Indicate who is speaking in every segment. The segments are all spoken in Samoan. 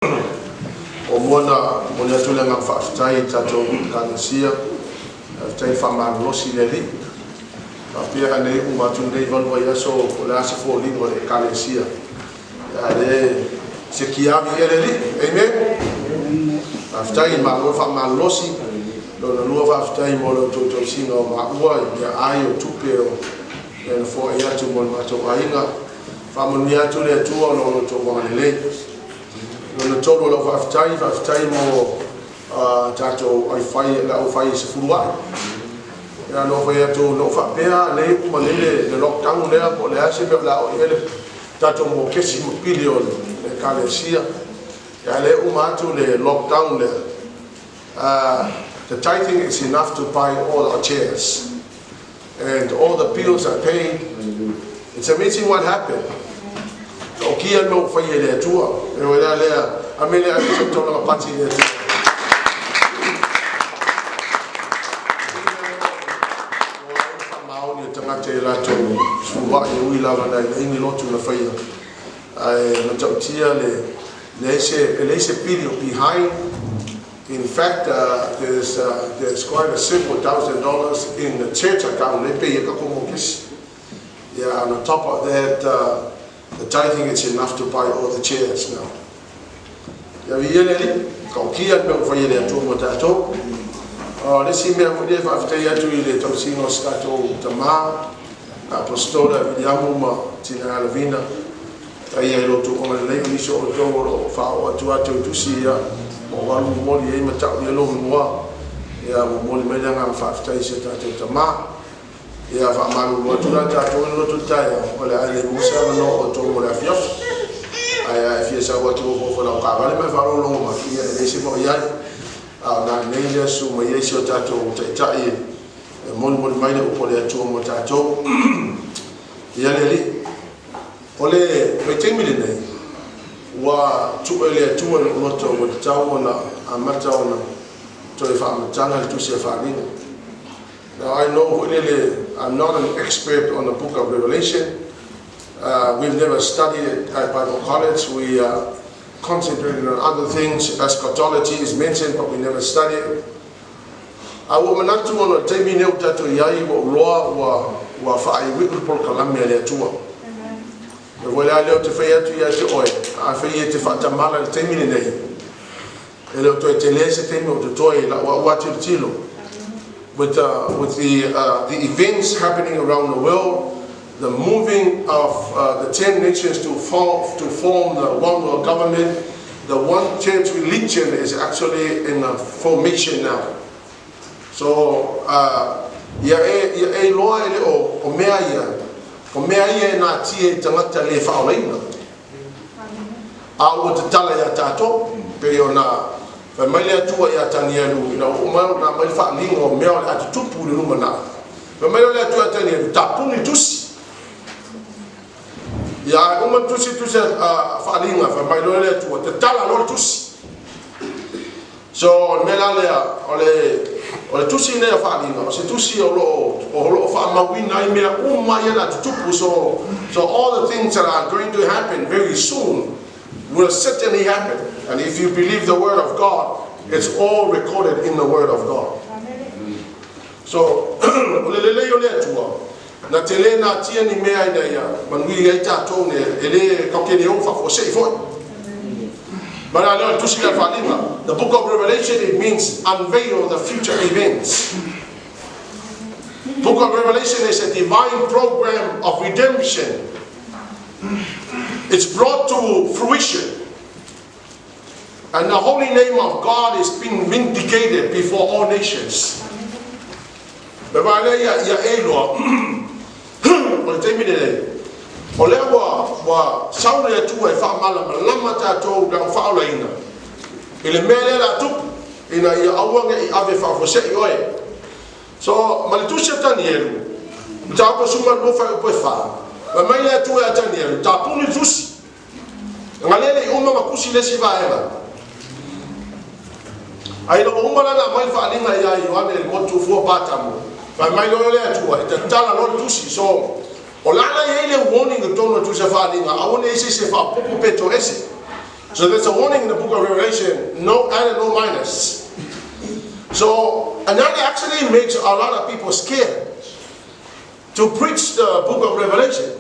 Speaker 1: Muamua ona momoli atu le agaga faafetai i le tatou Ekalesia, faafetai le faamalolosi i le Alii. Faapea a nei uma atu lenei 8 vaiaso po o le a se foliga o le Ekalesia, a o lea e sekia ave i le Alii. Amen. Faafetai, malo le faamalolosi. Lona lua, faafetai mo le tou tausiga o maua i meaai o tupe o lea na foai atu mo le matou aiga. Faamanuia atu le Atua ona o lo outou agalelei. Lona tolu o lau faafetai, faafetai mo tatou aufai le aufai sefuluai. Ia na ou fai atu na ou faapea nei uma nei le lockdown lea po o le a se mea o le a oo i ai le tatou mokesi ma pili o le Ekalesia. Ia lea uma atu le lockdown lea. The tithing is enough to buy all our chairs. And all the bills are paid. It's amazing what happened. O kia no whai e le Atua. E oe lea lea, a me le ave se tolaga pati i le Atua. Faamaoni o tagata i latou suluai e ui lava na i ni lotu na whaia. Ae matautia le leai se, e leai se pili o behind. In fact, there's quite a several thousand dollars in the church account. Le pay ka komo kisi. Yeah, on top of that, the tithing is enough to buy all the chairs now. Ia vi ele li, ka o kia me o whai le atua mo tātou. Le si mea mo le whaafetai atu i le tausiga o se tatou tamā, Apostola Viliamu ma Tina Alavina. Tai ai lotu o ngai lei, nisi o outou o lo o faaoo atu atu tusi ia, mo walu momoli ai ma tau ia lo mua. Ia momoli mai le agaga faafetai i se tatou tamā. Ia faamalulu atu la tatou i lotu taeao, o le a le maua se avanoa o outou mo le afiafi. Ae a e fia sau atu o fofo lau kaavale mai faalogologo mai, ia e leai se mea o i ai. A o nanei le aso mai ai si o tatou taitai e molimoli mai le upu a le Atua mo tatou. Ia le Alii, o le vaitaimi lenei, ua tuu e le Atua i lou loto ua tatau ona amata ona toe faamatala le tusi a Faaaliga. Now I know foi lele, I'm not an expert on the Book of Revelation. We've never studied it at Bible College. We concentrated on other things. Eschatology is mentioned, but we never studied it. A ua manatu ona o le taimi nei ua tatou i ai ua ou loa ua faaiuiu le polokalame a le Atua. E foi la lea ou te fai atu ia te oe, afai e te faatamala i le taimi lenei, e le o toe tele se taimi o totoe i lau au tilotilo. With the events happening around the world, the moving of the 10 nations to form the one world government, the one church religion is actually in a formation now. So, ia e loa e le o mea ia, o mea ia e nā tia i tagata le whaolaina. A ua tatala ia tātou, pe o nā, fai mai le Atua ia Tanielu, ina ua uma na mai faaliga o mea o le atutupu i le lumanai. Fai mai le Atua ia Tanielu, tapuni tusi. Ia uma tusi tusi a faaliga, fai mai loa le Atua, tatala loa le tusi. So, o le mea la lea, o le tusi nei a Faaliga, o se tusi o lo o faamauina ai mea uma ia na tutupu. So all the things that are going to happen very soon will certainly happen. And if you believe the word of God, it's all recorded in the word of God. So, o le lelei o le Atua, na te le natia ni mea ina ia manui ai tatou ne, e le kauke le o faafuasei foi. Ma la leo tusi le Faaliga. The Book of Revelation, it means unveil the future events. Book of Revelation is a divine program of redemption. It's brought to fruition. And the holy name of God is being vindicated before all nations. Me va le ia ia e loa. O le taimi lenei, o lea ua sau le Atua e faamalamalama tatou le au faaolaina i le mea lea la tupu ina ia aua ne i ave faafuasei oe. So, ma le tusi a Tanielu, mataupu 12 fai upu e 4. Fai mai le Atua ia Tanielu, tapuni le tusi. Nga lele i uma ma kusi le si vaega. Ai ina ua uma la na aumai le faaliga ia Ioane i le motu fua Patamo. Fai mai loa le Atua, e tatala loa le tusi. So, o lana i ai le warning i totonu o le tusi a Faaliga, aua ne i se se faapopo pe toese. So there's a warning in the book of Revelation, no add and no minus. So, and that actually makes a lot of people scared to preach the book of Revelation.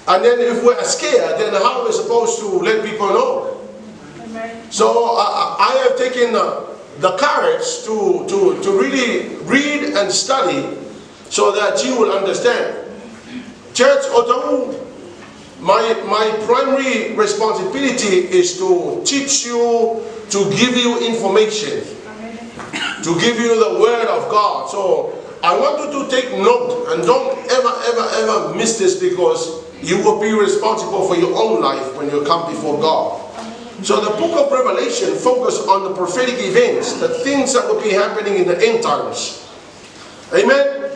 Speaker 1: And then if we're scared, then how are we supposed to let people know? So I have taken the courage to really read and study so that you will understand. Church, although my primary responsibility is to teach you, to give you information, to give you the word of God. So I want you to take note and don't ever, ever, ever miss this, because you will be responsible for your own life when you come before God. So the book of Revelation focuses on the prophetic events, the things that will be happening in the end times. Amen?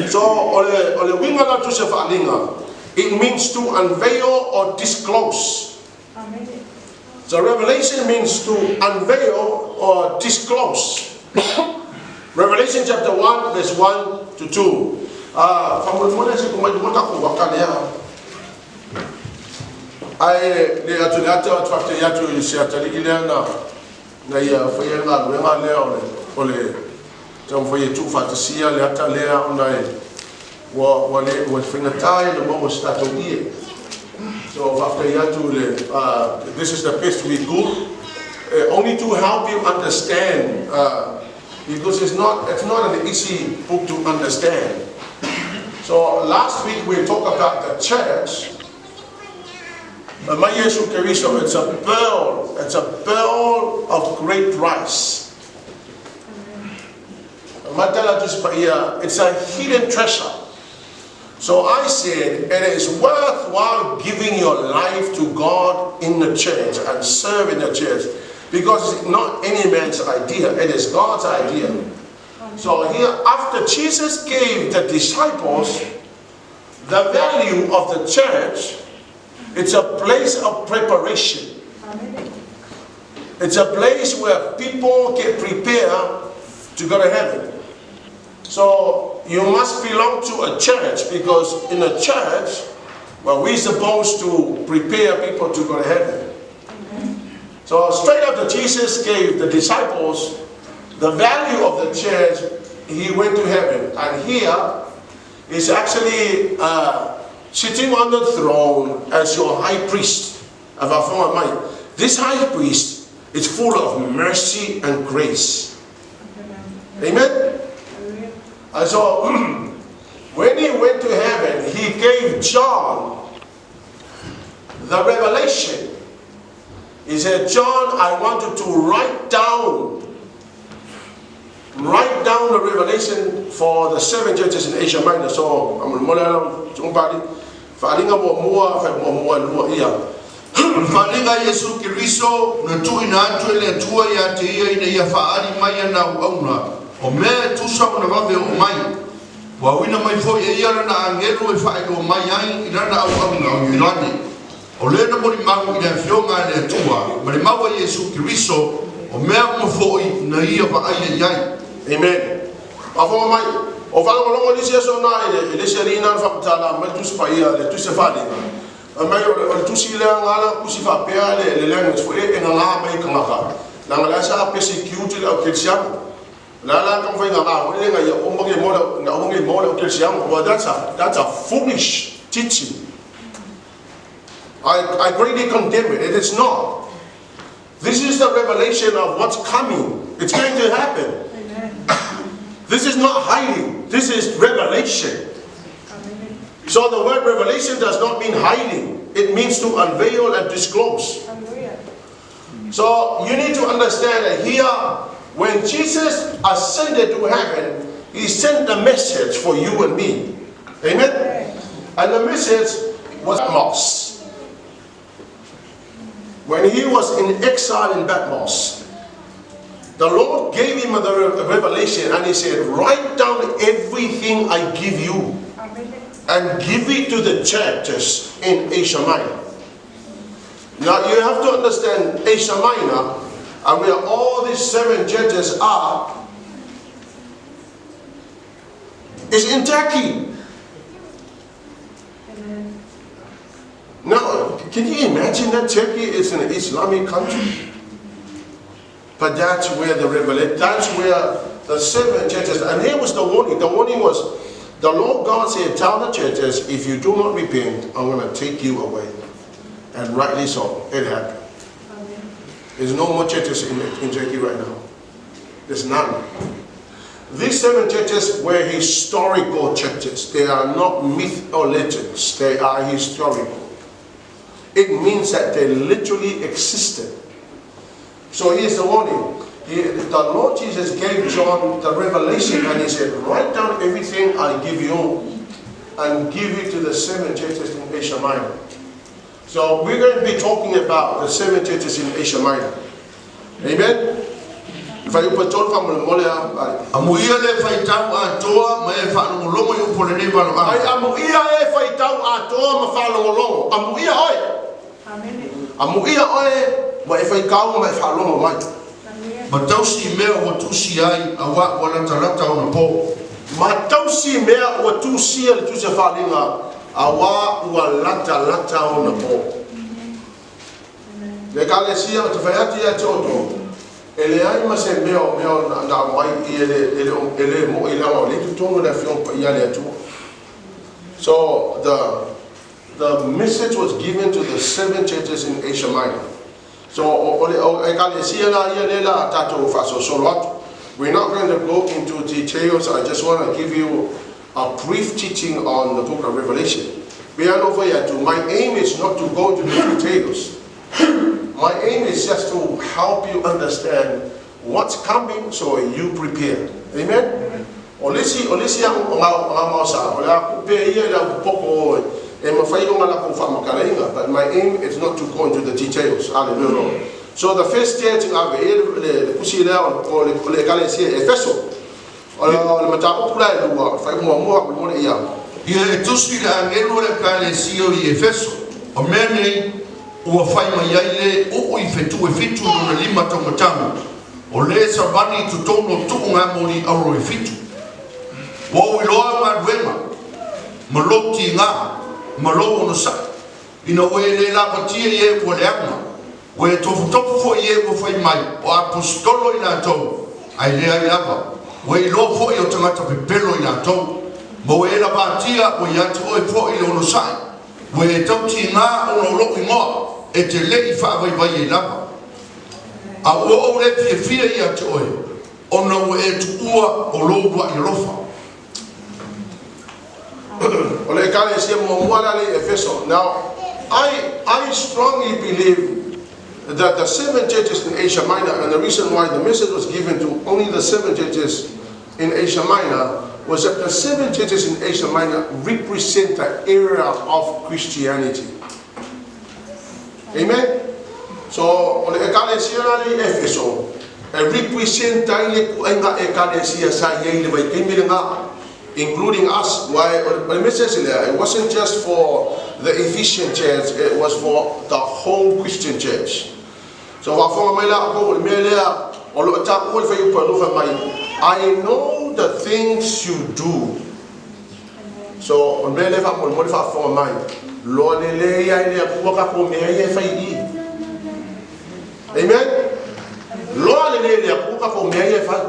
Speaker 1: So, o le uiga la Tusi Faaaliga, it means to unveil or disclose. So revelation means to unveil or disclose. Revelation chapter 1, verse 1 to 2. Faamolemole se ko mai luma takou ata lea. Ae le atu le ata atu faafetai atu i se atalii lea na ia faia le galuega lea o le taumafai e tuufaatasia le ata lea ona e ua le ua faigata i le maua se tatou ie. So faafetai atu le this is the best we do, only to help you understand, because it's not an easy book to understand. So last week we talked about the church. Mai Iesu Keriso, it's a pearl. It's a pearl of great price. It's a hidden treasure. So I said, it is worthwhile giving your life to God in the church and serve in the church, because it's not any man's idea, it is God's idea. So here, after Jesus gave the disciples the value of the church, it's a place of preparation. It's a place where people get prepared to go to heaven. So you must belong to a church, because in a church, well, we're supposed to prepare people to go to heaven. So straight after Jesus gave the disciples the value of the church, he went to heaven. And here is actually sitting on the throne as your high priest. This high priest is full of mercy and grace. Amen? And so, when he went to heaven, he gave John the revelation. He said, "John, I want you to write down the revelation for the seven churches in Asia Minor." So, I'm going to Faaaliga muamua, fai muamua lua ia.
Speaker 2: Faaaliga a Iesu Keriso na tuuina atu e le Atua ia te ia ina ia faaali mai ana auauna o mea e tusa ona vave oo mai. Ua auina mai foi e ia lana agelu e faailoa mai ai i lana auauna o Ioane. O le na molimau i le afioga a le Atua ma le mau a Iesu Keriso o mea uma foi na ia vaaia i ai.
Speaker 1: Amen. Afoga mai, o faalogologo nisi aso na i le isi alii na na faamatala mai Tusi Paia le Tusi Faaaliga. Mai o le tusi lea ngala kusi faapea le language foi e ngala mai kangaka. Langa la sa persecute le au kerisiano. La ka fai ngala o le nga ia o mo ke mo le nga o nge mo le au kerisiano. Well, that's a foolish teaching. I greatly condemn it. It is not. This is the revelation of what's coming. It's going to happen. This is not hiding. This is revelation. So the word revelation does not mean hiding. It means to unveil and disclose. So you need to understand that here, when Jesus ascended to heaven, he sent a message for you and me. Amen? And the message was Patmos. When he was in exile in Patmos, the Lord gave him the revelation and he said, "Write down everything I give you and give it to the churches in Asia Minor." Now you have to understand Asia Minor and where all these seven churches are is in Turkey. Now, can you imagine that Turkey is an Islamic country? But that's where the revelation, that's where the seven churches, and here was the warning. The warning was, the Lord God said, tell the churches, if you do not repent, I'm going to take you away. And rightly so, it happened. There's no more churches in Turkey right now. There's none. These seven churches were historical churches. They are not myth or legends. They are historical. It means that they literally existed. So here's the warning. The Lord Jesus gave John the revelation and he said, write down everything I give you and give it to the seven churches in Asia Minor. So we're going to be talking about the seven churches in Asia Minor. Amen? Faiupu e 3 faamolemole a.
Speaker 2: Amuia le faitau atoa ma e faalogologo i upu o lenei
Speaker 1: Ai
Speaker 2: valaauga.
Speaker 1: Amuia e faitau atoa ma faalogologo. Amuia oe. Amuia oe ma e faitau ma e faalogo mai.
Speaker 2: Ma tausi i mea ua tusia ai, auā ua latalata ona po.
Speaker 1: Ma tausi i mea ua tusia i le Tusi a Faaaliga, auā ua latalata ona po. Le Ekalesia, ou te fai atu ia te outou, e leai ma se mea o mea na aumai i e le, e le, e le mo'i leaga o lea i totonu o le Afioga Paia a le Atua. So, the message was given to the seven churches in Asia Minor. So, o le Ekalesia la ia lea la tatou faasolosolo atu. We're not going to go into details, I just want to give you a brief teaching on the book of Revelation. Pei lava ona ou fai atu, my aim is not to go into the details. My aim is just to help you understand what's coming so you prepare. Amen? O le isi, o le isi agaogaosa, o le a kuʻu pea ia i le au popoko oe, e mafai ona lakou faamatalaina, but my aim is not to go into the details. Hallelujah. So the first church na ave i ai le tusi lea o le Ekalesia i Efeso. O le mataupu la e lua, fuaiupu muamua faamolemole ia.
Speaker 2: Ia e tusi i le agelu o le Ekalesia o i Efeso, o mea nei ua fai mai ai le uu i fetu e fitu i lona lima taumatagi, o le savali i totonu o tuugamoli auro e fitu. Ua ou iloa au galuega, ma lou tiga, ma lou onosai, ina ua e le lavatia i e ua leaga, ua e tofutofu foi i e ua fai mai, o aposetolo i latou, ae leai lava, ua e iloa foi o tagata pepelo i latou, ma ua e lavatia, ua ia te oe foi le onosai, ua e tautiga ona o lou igoa, e te le i faavaivai ai lava. A ua ou le fiafia ia te oe, ona ua e tuua o lou uluai alofa.
Speaker 1: O le Ekalesia muamua la lea i Efeso. Now, I strongly believe that the seven churches in Asia Minor, and the reason why the message was given to only the seven churches in Asia Minor was that the seven churches in Asia Minor represent the era of Christianity. Amen? So, o le Ekalesia la lea i Efeso, e represent ai le ituaiga Ekalesia sa i ai i le vaitaimi lena, including us. Why, o le message lea, it wasn't just for the Ephesian church, it was for the whole Christian church. So, faafofoga mai la outou, o le mea lea, o lo o taua le fuaiupu e alofa mai, I know the things you do. So, o le mea lea faamolemole faafofoga mai, loa lelei ai le Atua tatou mea ia e fai i i. Amen? Loa lelei le Atua tatou mea ia e fai.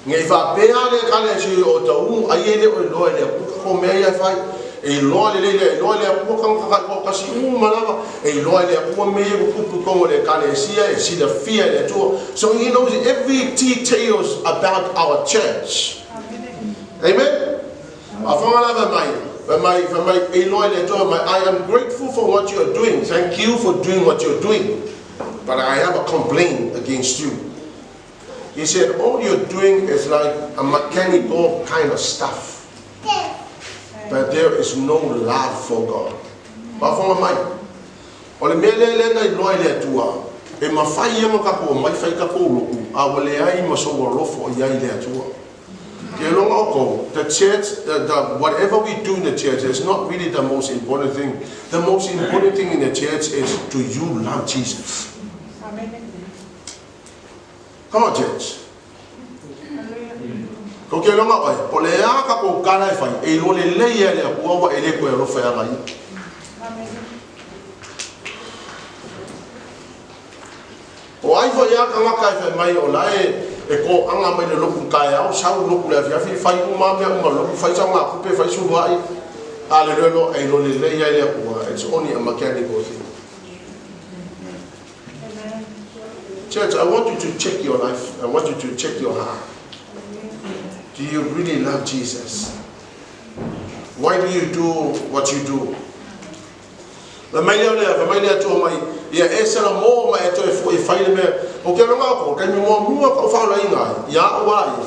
Speaker 1: Ne i faapea le Ekalesia o tau ai e le o iloa e le Atua tatou mea ia e fai. E iloa lelei le iloa e le Atua tagata taitoatasi uma lava. E iloa e le Atua mea ia ua tupu i totonu o le Ekalesia, e silafia e le Atua. So he knows every details about our church. Amen? Faafofoga la fai mai, fai mai, fai mai, e iloa e le Atua, fai mai, I am grateful for what you are doing. Thank you for doing what you are doing. But I have a complaint against you. He said, all you're doing is like a mechanical kind of stuff. But there is no love for God. Faafofoga mai. O le mea lea lea na iloa e le Atua, e mafai ia ma tatou omai fai tatou lotu, a ua leai ma sou alofa o i ai i le Atua. Ke iloga outou, the church, the, whatever we do in the church is not really the most important thing. The most important thing in the church is, do you love Jesus? Come on, church. Ko ke iloga oe, po o le a tatou kala e fai, e iloa lelei lava e le Atua ua e le toe alofa ia ia. O ai foi a tagata e fai mai o la e toaga mai le lotu taeao, sau lotu le afiafi, fai uma mea uma lotu, fai saogatupe, fai suluai. Hallelujah, Lord, e iloa lelei ai le Atua. It's only a mechanical thing. Church, I want you to check your life. I want you to check your heart. Do you really love Jesus? Why do you do what you do? Fai mai lea o lea, fai mai le Atua mai, ia e salamo ma e toe fo'i e fai le mea. O ke aloga o ko, taimi muamua ka'u faaolaina ai, ia a'u a ia.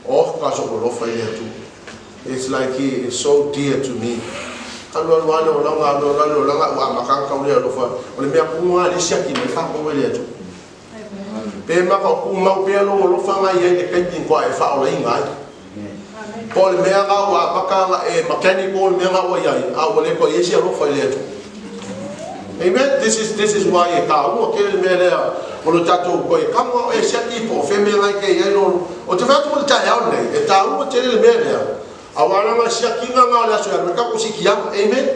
Speaker 1: Oh, ka so'u alofa i le Atua. It's like he is so dear to me. Alu alu lava le olaga, alu alu lava le olaga, ua amata ona tau le alofa. O le mea kuga lava le siaki mai faapau e le Atua. Pe maka o tumau pea lou alofa na i ai le taimi faatoa e faaolaina ai. Po o le mea na ua amata ona e mechanical le mea na ua i ai, a ua le toe i ai se alofa i le Atua. Amen. This is why e taua tele le mea lea o le tatou toe tago o e siaki po o fea mea na e te i ai lo. O te fai atu mo le taeao lenei, e taua tele le mea lea. Aua leaga siakiga na o le aso e alu ai tatou sikiaga. Amen.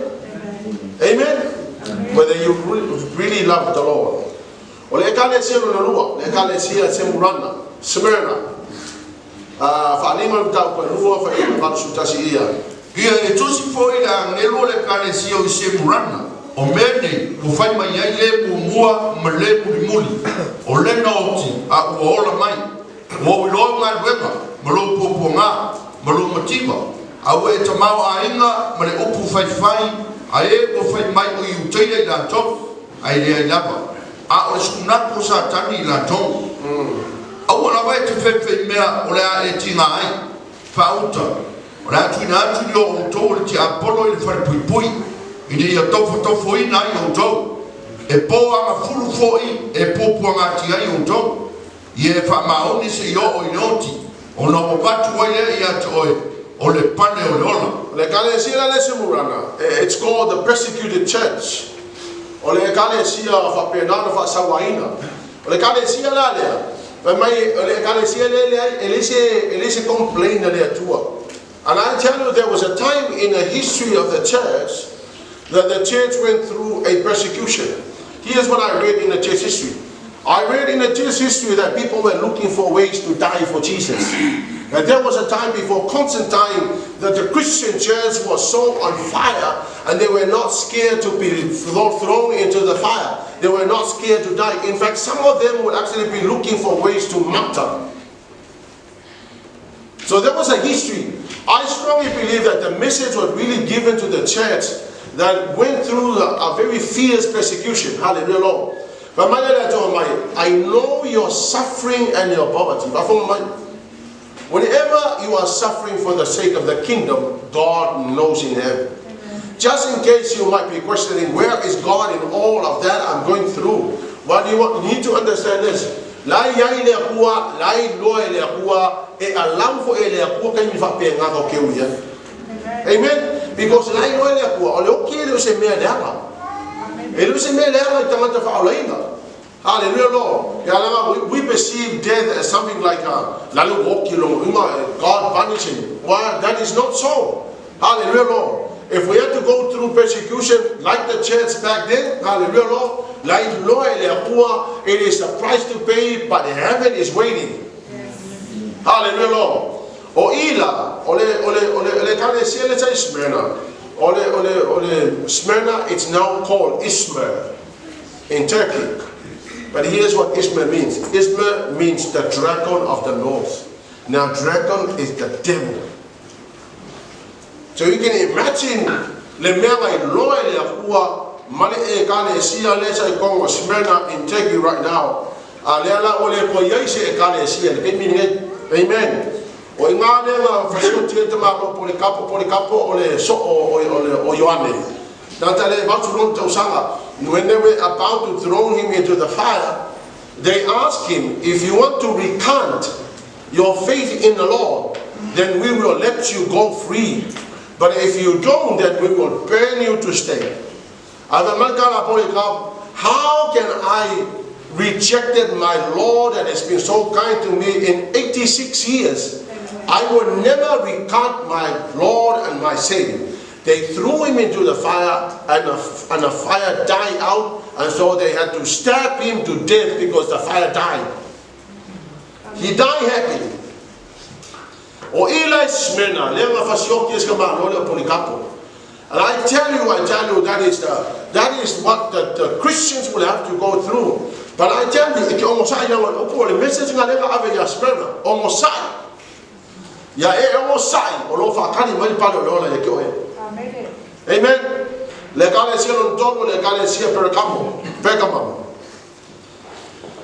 Speaker 1: Amen. Whether you really love the Lord. O le Ekalesia lona lua, le Ekalesia Semurana, Smyrna. A, faalima le mataupu e lua, faaiuga 81 ia.
Speaker 2: Ia e tusi foi le agelu o le Ekalesia o i Semurana, o mea nei ua fai mai ai le muamua ma le mulimuli, o le na oti a ua ola mai. Ua ou iloa au galuega, ma lou puapuagā, ma lou mativa, a ua e tamaoaiga ma le upu faifai a e ua fai mai o Iuteia i latou, a e leai lava, a o le sukunaku o Satani i latou. Aua lava e te feifei mea o le a e tiga ai, faauta, o le a tuuina atu i o outou o le tiapolo i le falepuipui, ina ia tofotofoina ai outou, e po agafulu foi e puapuagati ai outou, ia e faamaoni seia oo i le oti, ona ou avatu ai lea ia te oe o le pane o le ola.
Speaker 1: O le Ekalesia la le Semurana, it's called the persecuted church. O le Ekalesia faapena ona faasauaina. O le Ekalesia la lea, fai mai o le Ekalesia lea e leai, e leai se, e leai se complain a le Atua. And I tell you there was a time in the history of the church that the church went through a persecution. Here's what I read in the church history. I read in the church history that people were looking for ways to die for Jesus. And there was a time before Constantine that the Christian church was so on fire and they were not scared to be thrown into the fire. They were not scared to die. In fact, some of them would actually be looking for ways to martyr. So there was a history. I strongly believe that the message was really given to the church that went through a very fierce persecution. Hallelujah, Lord. Fai mai le Atua mai, I know your suffering and your poverty. Faafofoga mai. Whenever you are suffering for the sake of the kingdom, God knows in heaven. Just in case you might be questioning, where is God in all of that I'm going through? What you, want, you need to understand this. La i ai le Atua, la i loa e le Atua, e alau foi e le Atua taimi faapena o ke ui ai. Amen. Because la i loa e le Atua, o le oki e le o se mea leaga. E le o se mea leaga i tagata faaolaina. Hallelujah, Lord. Ia leaga we perceive death as something like a la le oki longo inga, God punishing. Well, that is not so. Hallelujah, Lord. If we had to go through persecution like the church back then, hallelujah, Lord, la i loa e le Atua, it is a price to pay, but heaven is waiting. Hallelujah, Lord. O ila, o le, o le, o le, o le ekalesia le sa i Smyrna, o le, o le, o le Smyrna, it's now called Izmir in Turkey. But here's what Izmir means. Izmir means the dragon of the north. Now, dragon is the devil. So you can imagine le mea na iloa e le Atua ma le Ekalesia lea sa i totonu o Smyrna in Turkey right now. A lea la ua le toe i ai se Ekalesia i le taimi lenei. Amen. O i ngā lea na fasioti ai le tamaloa Polekapo, Polekapo o le soo o Ioane. Tangata le 80 tausaga. When they were about to throw him into the fire, they asked him, if you want to recant your faith in the Lord, then we will let you go free. But if you don't, then we will burn you to stake. How can I rejected my Lord that has been so kind to me in 86 years? I will never recant my Lord and my Savior. They threw him into the fire, and the fire died out, and so they had to stab him to death because the fire died. He died happily. O Eli Smyrna, lea na fasioti e si ka malo lea o Polikapo. And I tell you, that is what the Christians will have to go through. But I tell you, e ke ogosai langa o le upu o le message nga lea na ave ia Smyrna, ogosai. Ia e ogosai, o lo whaakani mai le pale o le ola ia ke oe. Amen. Le ekalesia lona tolu, le ekalesia Perekamo. Pergamum.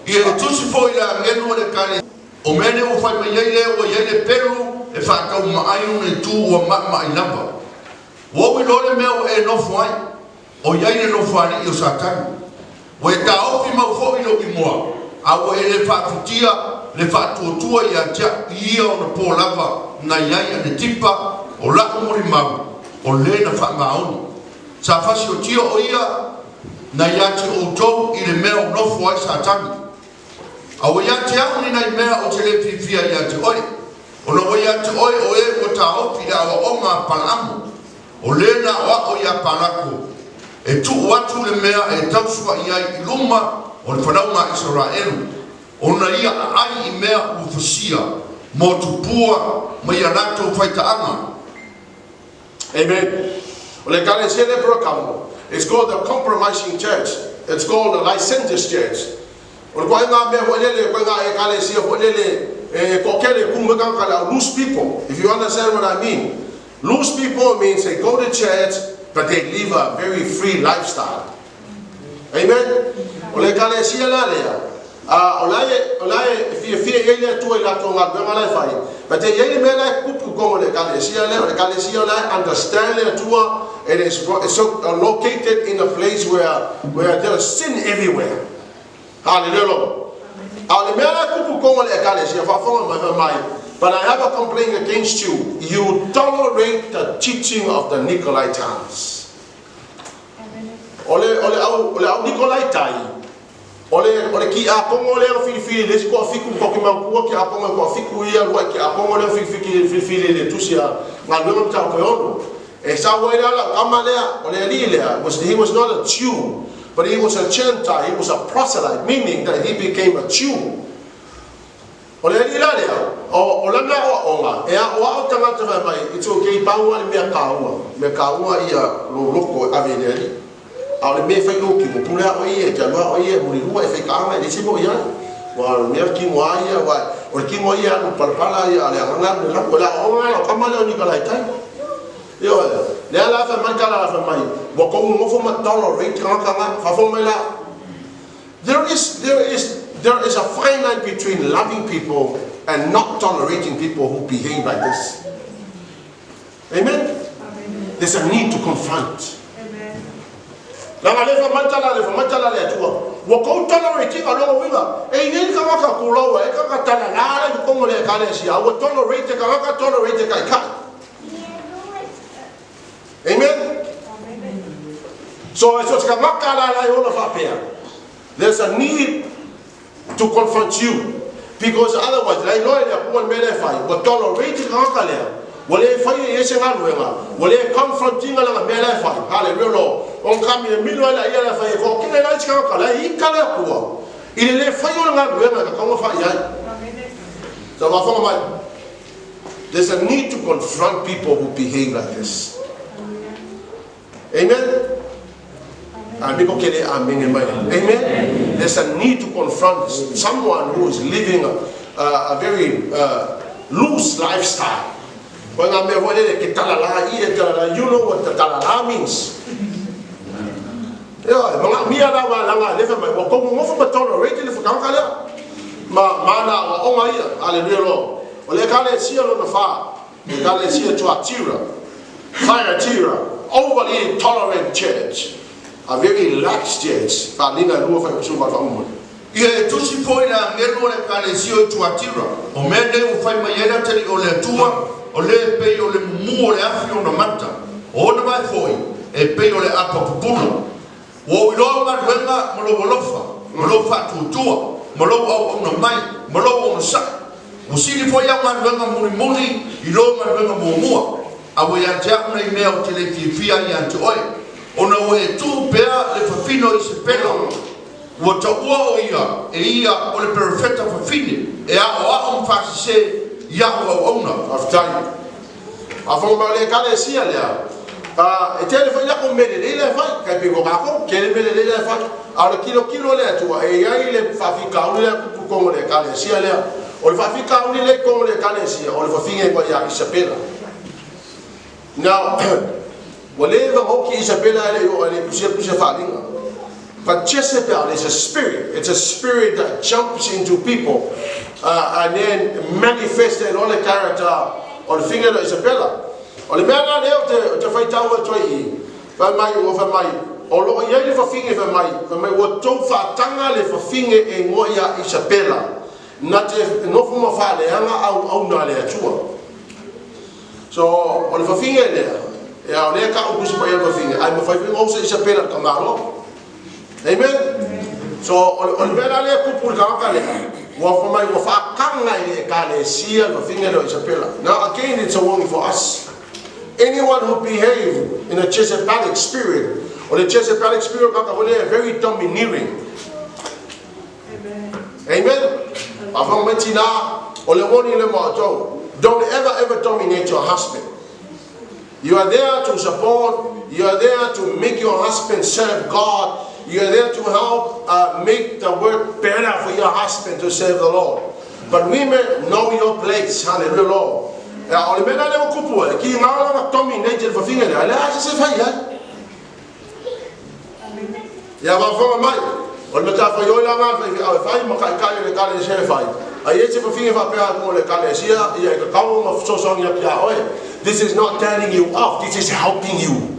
Speaker 2: Ia e tusi foi le agelu o le ekalesia, o mea nei ua fai mai ai le ua i ai le pelu e faataumaai ona itu ua maʻamaʻi lava. Ua ou iloa le mea ua e nofo ai, o i ai le nofoalii o Satani. Ua e taofi mau foi lou igoa, a ua e le faafutia le faatuatua ia te a'u i ia ona po lava na i ai Anetipa o la'u molimau o lē na faamaoni. Sa fasiotia o ia na ia te outou i le mea o nofo ai Satani. A ua ia te a'u ni nai mea ou te lē fiafia ia te oe, ona ua ia te oe o e ua taofi le aoaoga a Palaamo, o lē na aoao iā Palako e tuu atu le mea e tausuaʻi ai i luma o le fanauga a Isaraelu, ona ia aai i mea ua fasia mo tupua ma ia latou faitaaga.
Speaker 1: Amen. O le ekalesia lea Perekamo, it's called the compromising church. It's called the licentious church. O le koe ngā mea foi lele, koe ngā ekalesia foi lele, e toatele kumu tagata le au loose people, if you understand what I mean. Loose people means they go to church, but they live a very free lifestyle. Amen. O le ekalesia la lea, o la e fiafia i ai le Atua i latou galuega la e fai. But e i ai le mea la e tupu i totonu o le ekalesia lea, o le ekalesia la e understand le Atua, it is it's so located in a place where there is sin everywhere. Hallelujah. Lord. A o le mea la e tupu i totonu o le ekalesia, faafofoga mai fai mai, "But I have a complaint against you. You tolerate the teaching of the Nicolaitans." O le au Nikolaitai, o le kiakogo lea na filifili le isi toafitu toki mautua kiakogo e toafitu ia luaʻi kiakogo lea filifili le tusi a Galuega ma Mataupu e Ono. E sau ai lea lau kama lea, o le alii lea, he was not a Jew, but he was a Gentile, he was a proselyte, meaning that he became a Jew. O le alii la lea, o lana aoaoga, e aoao tagata fai mai, it's okay, pau le mea kaua. Mea kaua ia lo loko e ave i le alii. A o le mea fai lou tino, pule ao ia, e te alua o ia, mulilua e faikaaga, e le se mo ia. Ua o le mea tino a ia, ua, o le tino ia alu palapala ia, a le agaga alu le laku, o le aoaoga la o kama lea o Nikolaitai. Ioe, lea la fai mai tala la fai mai, ua tou nonofo ma tolerate tagata na, faafofoga mai la. There is a fine line between loving people and not tolerating people who behave like this. Amen? There's a need to confront. Langa le fa matala le fa matala le atua. Ua kou tolerate ka longa winga. E i nei tagata kulaua e kaka tala la le kongo le ekalesia. Ua tolerate tagata tolerate kai kai. Amen. So so se maka la la i ona faapea. There's a need to confront you. Because otherwise, la iloa e le Atua le mea lea e fai, ua tolerate tagata lea. Ua le fai e ese galuega, ua le confrontinga langa mea lea e fai. Hallelujah Lord. O kami e milo ai la ia lea fai e ko kele lai tagata la i ka le Atua. I le le fai o le galuega ka kaunga fai ai. So faafofoga mai. There's a need to confront people who behave like this. Amen. Amiko kele amen mai. Amen. There's a need to confront someone who is living a very loose lifestyle. Ko ngā mea foi lele ke talala i e talala, you know what the talala means. Ia, mga mia la wa langa le fa mai, wa kongo ngofo ma tolerate le whakanga lea. Ma mana wa onga ia, hallelujah Lord. O le ekalesia lona fa, le ekalesia Tuatira, Thyatira, overly tolerant church, a very lax church, faaaliga e lua fai usu ma faaumuli.
Speaker 2: Ia e tusi foi le agelu o le ekalesia o Tuatira, o mea nei ua fai mai ai le Atalii o le Atua, o lē e pei o le mumū o le afi ona mata, o ona vae foi e pei o le apa pupula. Ua ou iloa au galuega ma lou alofa, ma lou faatuatua, ma lou auauna mai, ma lou onosaʻi. Ua sili foi au galuega mulimuli i lo galuega muamua. A ua ia te a'u nei mea ou te le i fiafia ai ia te oe, ona ua e tuu pea le fafine o Isepela, ua taua o ia e ia o le perofeta fafine e aoao ma faasese i a'u auauna.
Speaker 1: Faafetai. Faafofoga mai, o le Ekalesia lea, e tele foi latou mea lelei la e fai, tai pei o tatou, tele mea lelei la e fai. A o le tilotilo a le Atua, e i ai le faafitauli lea e tupu i totonu o le Ekalesia lea. O le faafitauli lea i totonu o le Ekalesia, o le fafine igoa ia Isapela. Now, ua leva ona oti Isapela e le i oo e le i tusia tusi a Faaaliga. But Jezebel is a spirit. It's a spirit that jumps into people and then manifests e loa le character o le fafine lea o Isabela. O le mea la lea ou te faitau atu ai i i, fai mai, ua fai mai, o lo o i ai le fafine fai mai, fai mai ua tou faataga le fafine e igoa ia Isabela, na te nofo ma faaleaga auauna a le Atua. So, o le fafine lea, ia o lea e tau Tusi Paia le fafine, ae mafai foi ona usa Isabela le tamaloa. Amen? So, o le mea la lea e tupu i le tagata lea, ua fai mai ua faataga e le Ekalesia le fafine lea o Isabela. Now again, it's a warning for us. Anyone who behave in a Jezebelic spirit, o le Jezebelic spirit o tagata foi lea e very domineering. Amen. Faafofoga mai tina, o le warning lea mo outou. Don't ever ever dominate your husband. You are there to support, you are there to make your husband serve God, you are there to help make the work better for your husband to serve the Lord. But women, know your place. Hallelujah, Lord. Ia, o le mea la lea ua tupu ai, ki ngā lana dominate le fafine lea, le a se se fai ai. Ia faafofoga mai, o le matafaioi la lena a le faifeau e fai ma taitai o le Ekalesia e fai. A i ai se fafine faapea atu o le Ekalesia, ia e tatau ona fesoasoani atu ia oe. This is not telling you off, this is helping you.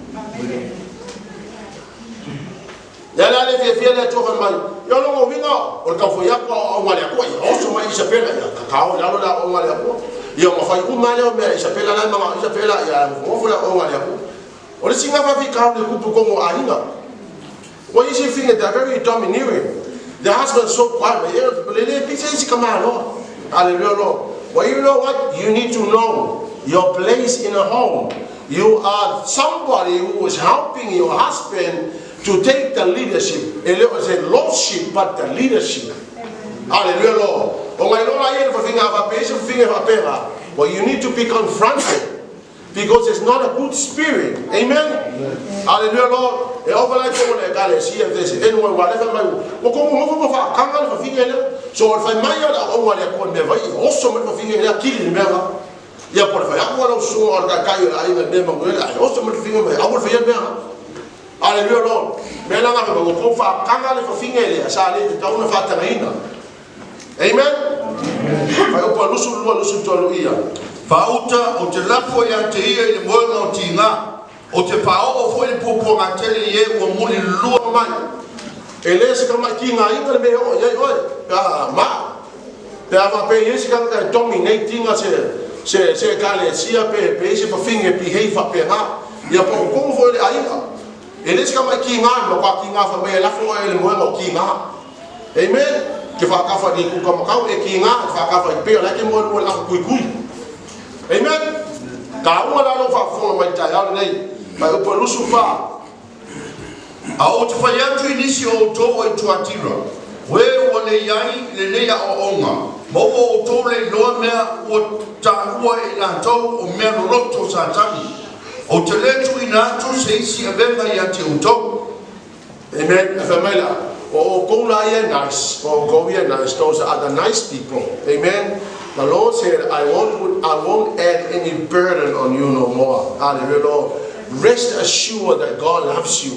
Speaker 1: Lea la le fiafia le Atua fai mai, ia o lona uiga o le taufai atu a aoaoga a le Atua, ia oso mai Isapela, ia kakao i lalo le aoaoga a le Atua. Ia ona fai uma lea o mea Isapela la e manao Isapela, ia nofonofo le aoaoga a le Atua. O le isi faafitauli e tupu i totonu o aiga, ua isi fafine they are very domineering. The husband so quiet, but e le le pisa isi tamaloa. Hallelujah Lord. Well, you know what? You need to know your place in a home. You are somebody who is helping your husband to take the leadership. E le o se lordship, but the leadership. Hallelujah Lord. O ngai lola ia le fafine a faapea isi fafine faapea. Well, you need to be confronted because it's not a good spirit. Amen. Hallelujah, Lord. E ova lai kongo le Ekalesia if there's anyone ua le fai mai ua kongo nofo ma faakanga le fafine lea. So o le fai mai o le auaunga a le Atua i le mea vai, oso mai le fafine lea kili le mea la. Ia po o le fai atu a lau susuga o le taitai o le aiga i le mea manuia lea, ae oso mai le fafine mai aua le faia le mea la. Hallelujah, Lord. Mea la ngā fai mai ua kou faakanga le fafine lea sa le tatau ona faatagaina. Amen. Fai upu a 22, 23 ia.
Speaker 2: Faauta, ou te lafo ia te ia i le moega o tigā, ou te faaoo foi le puapuagatele i e ua mulilulua
Speaker 1: mai. E le se tamai tigaina le mea e oo i ai oe, pe a ma. Pe a faapea e i ai se tagata e dominate ina se, se, se Ekalesia pe, pe i ai se fafine e behave faapena. Ia po o totonu foi o le aiga. E le se tamai tiga, e matua tiga fai mai e lafo oe i le moega o tiga. Amen. Ke whaakawha ni ku kamakau e ki ngā, ke whaakawha i pea, lai ke moe lua le aho kui kui. Amen. Ka unga la lo whaafonga mai tai ao nei, mai upa lusu wha.
Speaker 2: A ou te fai atu i nisi o outou o i Tuatira, o e ua le i ai i lenei aoaoga, ma ua outou le iloa mea ua taua e i latou o mea loloto o Satani, ou te le tuuina atu se isi avega ia te outou.
Speaker 1: Amen. E fai mai la, o outou la ia e nice, o outou ia e nice, those are the nice people. Amen. The Lord said, I won't add any burden on you no more. Hallelujah, Lord. Rest assured that God loves you.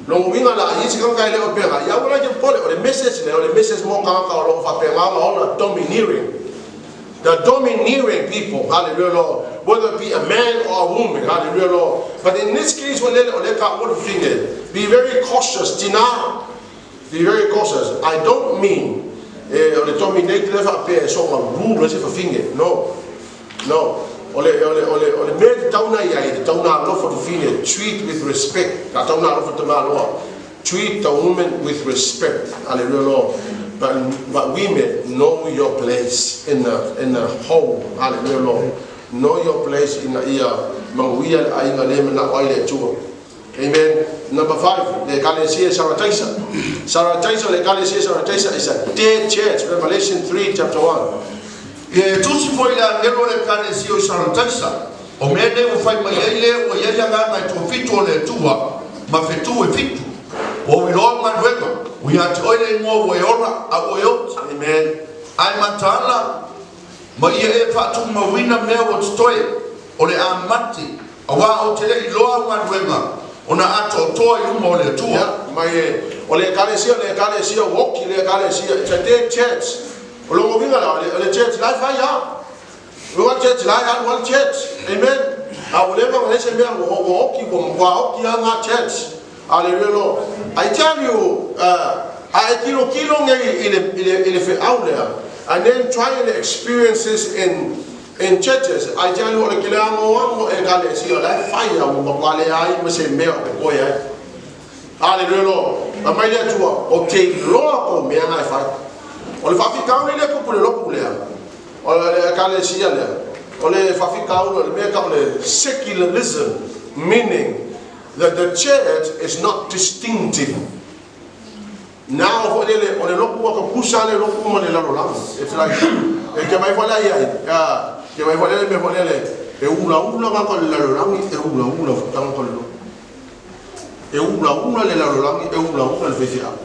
Speaker 1: Lona uiga la, i isi tagata e le o pega, ia aua la te popole, o le message lea, o le message mo tagata o lo o faapena ona ola domineering. The domineering people, hallelujah, Lord, whether it be a man or a woman, hallelujah, Lord. But in this case, ua lele o lea ka ua le fafine, be very cautious, tina, be very cautious. I don't mean, eh, o le dominate lea faapea e soona rule ai se fafine, no, no. O le, o le, o le, o le mea e tatau ona i ai, e tatau ona alofa le fafine, treat with respect, a tatau ona alofa tamaloa. Treat the woman with respect, hallelujah Lord, but women know your place in the in the home, hallelujah Lord, know your place ina ia Manuia le aiga lea e manao ai le Atua. Amen. Number 5, le Ekalesia e Sarataisa. Sarataisa, le Ekalesia e Sarataisa is a dead church. Revelation 3 chapter 1.
Speaker 2: Ia e tusi foi le agelo o le Ekalesia o i Sarataisa, O mea nei ua fai mai ai le ua i ai agaga e toafitu o le Atua ma fetu e fitu. Ua ou iloa galuega, ua ia te oe le igoa ua e ola a ua e oti.
Speaker 1: Amen.
Speaker 2: Ae mataala ma ia e faatumauina mea ua totoe, o le a mate, auā ou te le i iloa au galuega ona atoatoa i luma o le Atua.
Speaker 1: Ia, mai e, o le Ekalesia, o le Ekalesia ua oki le Ekalesia, it's a dead church. O lona uiga la, o le church la e fai lava. O le church la e alu lava le church. Amen. A ua leva ona leai se mea, ua oki, ua matua oki lava lena church. Hallelujah Lord. I tell you, a e tilotilo nei i le, i le, i le feau lea, and then try and experience this in churches, I tell you, o le keleagoago Ekalesia la e fai a ua matua leai ma se mea o totoe ai. Hallelujah Lord. Aumai le Atua, ou te iloa kou mea na e fai. O le faafitauli lea tupu i le lotu lea, o le Ekalesia lea, o le faafitauli o le mea e tau o le secularism, meaning that the church is not distinctive. Now foi lele, o le lotu ua tutusa le lotu ma le lalolagi. It's like, e te vaai foi la i ai, te vaai foi lele mea foi lele, e ulaula tagata o le lalolagi, e ulaula foi tagata o le lotu. E ulaula le lalolagi, e ulaula le faifeau.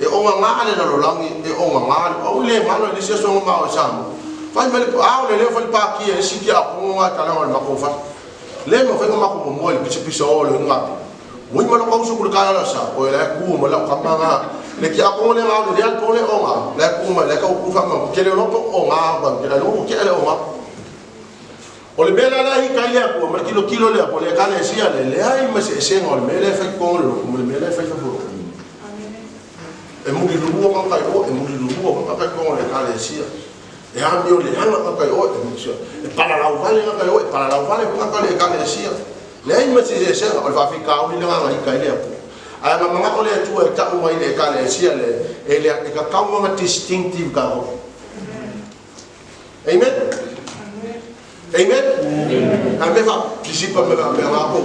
Speaker 1: E ogagā le lalolagi, e ogagā le, au le galo i le isi aso ma o i Samoa. Fai mai le, a o le leo fai le pākia e siki a pongo ngā talanga o le makou fale. Le mafai ona matou momoa i le pisapisa o le gapi. Ua ima lou uso ku le taeao le aso sa, oi la e ku ma lau kama nga. Le tiakono le nga o le lea le po le o nga, la e ku mai la e kau ku whakamau. Ke le lopo o nga wa, ke la lopo ke le o nga. O le mea la la hika i le Atua, ma le tilotilo le Atua, le Ekalesia le, leai ma se esega o le mea lea e fai totonu o le lotu ma le mea lea e fai fafo o lotu. E muli lulua tagata i o, e muli lulua tagata i totonu o le Ekalesia. E amio leaga tagata i o, e muli e palalau vale tagata i o, e palalau vale tagata i le Ekalesia. Leai ma se eseesega, o le faafitauli lena na ita ai le Atua. Ae na manao le Atua e tau mai i le Ekalesia le, e le, e tatau ona distinctive tatou. Amen? Amen? A me fa pisipa me fa me ngako.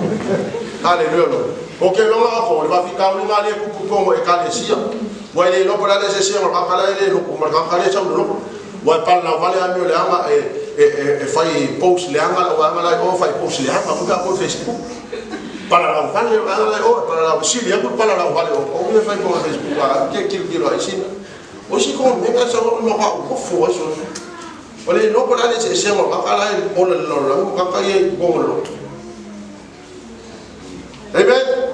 Speaker 1: Hallelujah Lord. O ke longa ako, le faafitauli nga le kupu tongo Ekalesia. Ua e le iloa po o le a le eseesega o le tagata la e le lotu ma le tagata lea e sau i le lotu. Ua e palalau vale amio leaga e, e, e, e fai post leaga lau vaega la i o, fai post leaga foi pe a po i Facebook. Palalau vale lau vaega la i o, e palalau, sili atu le palalau vale o tou ia e fai i Facebook a te tilotilo ai isi mea. O isi komena e sau au ma au ofo ai sona. O le iloa po o le a le eseesega o le tagata la e ola i le lalolagi ma tagata ia i totonu o le lotu. Amen.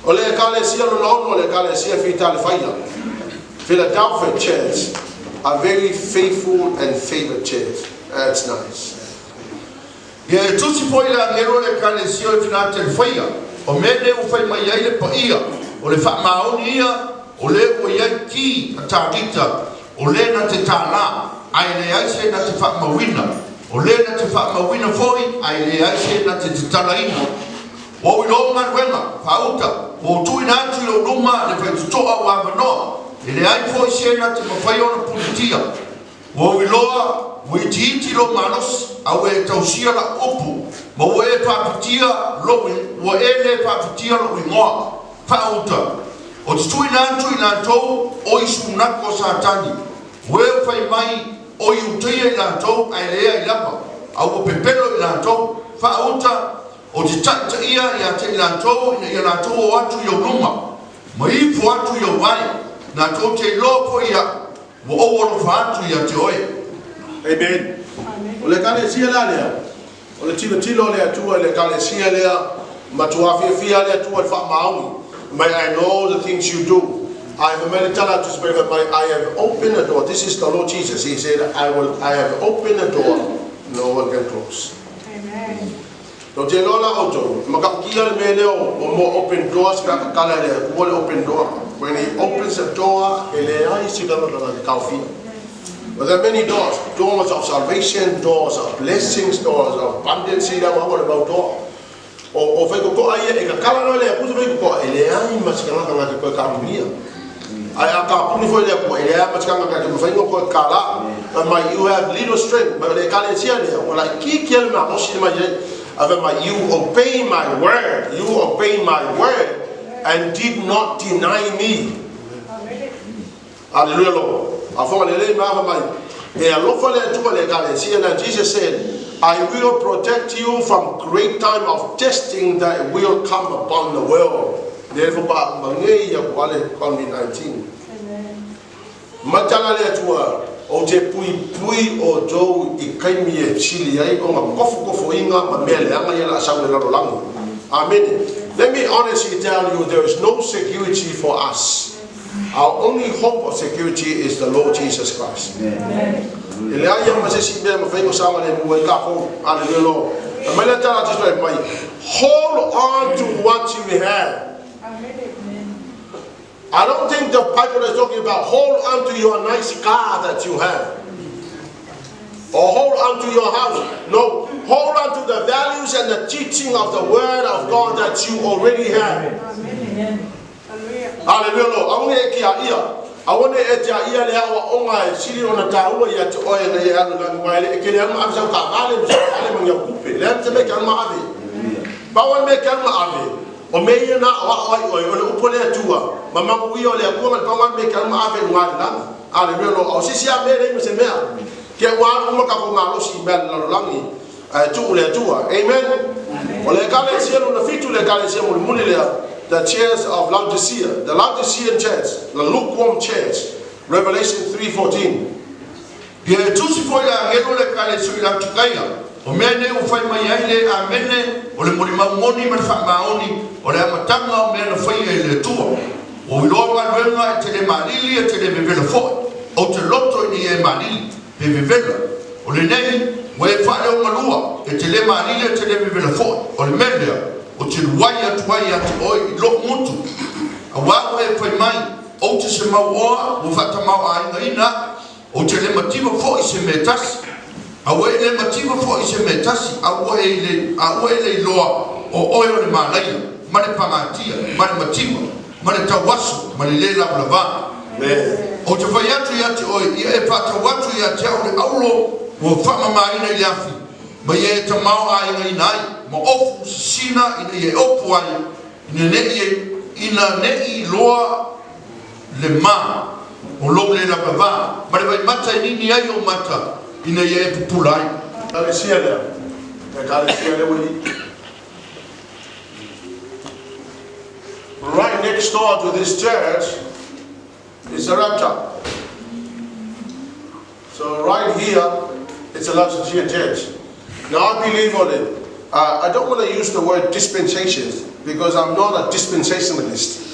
Speaker 1: O le Ekalesia lona ono, o le Ekalesia Fitalefaia, Philadelphia Church, a very faithful and favored church. That's nice.
Speaker 2: Ia e tusi foi le agelo o le Ekalesia o le Filatelefaia, o mea nei ua fai mai ai le paia, o le faamaoni ia, o le ua i ai ki a Tavita, o le na te tālā, a e leai se na te faamauina, o le na te faamauina foi, a e leai se na te tatalaina. Ua ou iloa galuega, faauta, ua ou tuuina atu i lou luma le faitotoa ua avanoa, e leai foi se na te mafai ona pulitia. Ua ou iloa, ua itiiti lou malosi, a ua e tausia lau upu, ma ua e faapitia lou, ua e le faapitia lou igoa. Faauta, Ou te tuuina atu i latou o i sunako o Satani, ua e fai mai o Iuteia i latou ae leai lava, a ua pepelo i latou. Faauta, Ou te taitaia ia te i latou ina ia latou o atu i ou luma, ma ifo atu i ou ai, latou te iloa foi iaʻu, ua ou alofa atu ia te oe.
Speaker 1: Amen. O le Ekalesia la lea, o le tilotilo a le Atua i le Ekalesia lea, matua fiafia le Atua i le faamaoni. May I know the things you do. I have mai le tala atu mai mai, I have opened a door. This is the Lord Jesus. He said, I will, I have opened a door no one can close.
Speaker 3: Amen.
Speaker 1: Tou te iloa la outou, e matautia le mea lea o mo open doors pe a tatala e le Atua le open door. When he opens a door, e leai se tagata na te taofia. But there are many doors, doors of salvation, doors of blessings, doors of abundance, i lau au o le mau door. O, o whaikotoa ia, e tatala loa le Atua se whaikotoa, e leai ma se tagata na te toe taofia. Ae a kapuni foi le Atua, e leai lava ma se tagata e te mafai ona toe kālā. Fai mai, You have little strength. Ma o le Ekalesia lea, ua laitiiti lava le malosi na mai ai. Ae fai mai, You obey my word, you obey my word and did not deny me. Aleluia Lord. A fofoga lelei ma fai mai, E alofa le Atua i le Ekalesia lea. Jesus said, I will protect you from great time of testing that will come upon the world. Lea faatoa uma nei aku ale COVID-19. Matala le Atua, ou te puipui outou i taimi e sili ai ona tofotofoina ma mea leaga ia o le a sau i le lalolagi. Amene. Let me honestly tell you, there is no security for us. Our only hope of security is the Lord Jesus Christ. E leai lava ma se isi mea e mafai ona saogalemu ai tatou. Aleluia Lord. Fai mai le tala a Jesu fai mai, Hold on to what you have. I don't think the Bible is talking about hold on to your nice car that you have. Or hold on to your house. No, hold on to the values and the teaching of the Word of God that you already have. Aleluia Lord. Aua ne i e tiaia. Aua ne i e tiaia le aoaoga e sili ona taua ia te oe ina ia e alu i lagi aua e le e tele lava ma ave sau taavale ma sau fale ma ni au tupe. Leai ma se mea e te alu ma ave. Pau lava le mea e te alu ma ave, o mea ia na aoao ai oe, o le upu a le Atua, ma manuia o le Atua ma le pau lava le mea e te alu ma ave i luga i le lagi. Aleluia Lord. A o se isi lava mea e leai ma se mea. Te ua alu uma tatou malosi i mea a le lalolagi. Ae tuu le Atua. Amen. O le Ekalesia lona fitu, le Ekalesia mulimuli lea, the church of Laodicea, the Laodicean church, the lukewarm church, Revelation 3:14.
Speaker 2: Ia e tusi foi le agelu o le Ekalesia i Laotikaia, o mea nei ua fai mai ai le Amene, o le molimau moni ma le faamaoni, o le amataga o mea na faia e le Atua. Ua ou iloa galuega e te le malili e te le vevela foi, ou te loto ina ia e malili. Pe vevela. O lenei, ua e faaleogalua, e te le malili e te le vevela foi. O le mea lea, ou te luai atu ai ia te oe i lou gutu. Auā ua e fai mai, Ou te se mauoa, ua faatamaoaigaina au, ou te le mativa foi i se mea e tasi. A ua e le mativa foi i se mea e tasi, a ua e le, a ua e le iloa, o oe o le malaia, ma le pagatia, ma le mativa, ma le tauaso, ma le lē lavalavā. Ou te fai atu ia te oe, ia e faatau atu ia te au le auro ua faamamaina i le afi, ma ia e tamaoaigaina ai, ma ofu sisina ina ia e ofu ai, ina ne i e, ina ne i loa le ma o lou lē lavalavā, ma le vaimata e nini ai ou mata, ina ia e pupula ai.
Speaker 1: Ekalesia lea, Ekalesia lea ua i. Right next door to this church is the rapture. So right here, it's a Laodicean church. Now I believe on it. I don't want to use the word dispensations because I'm not a dispensationalist.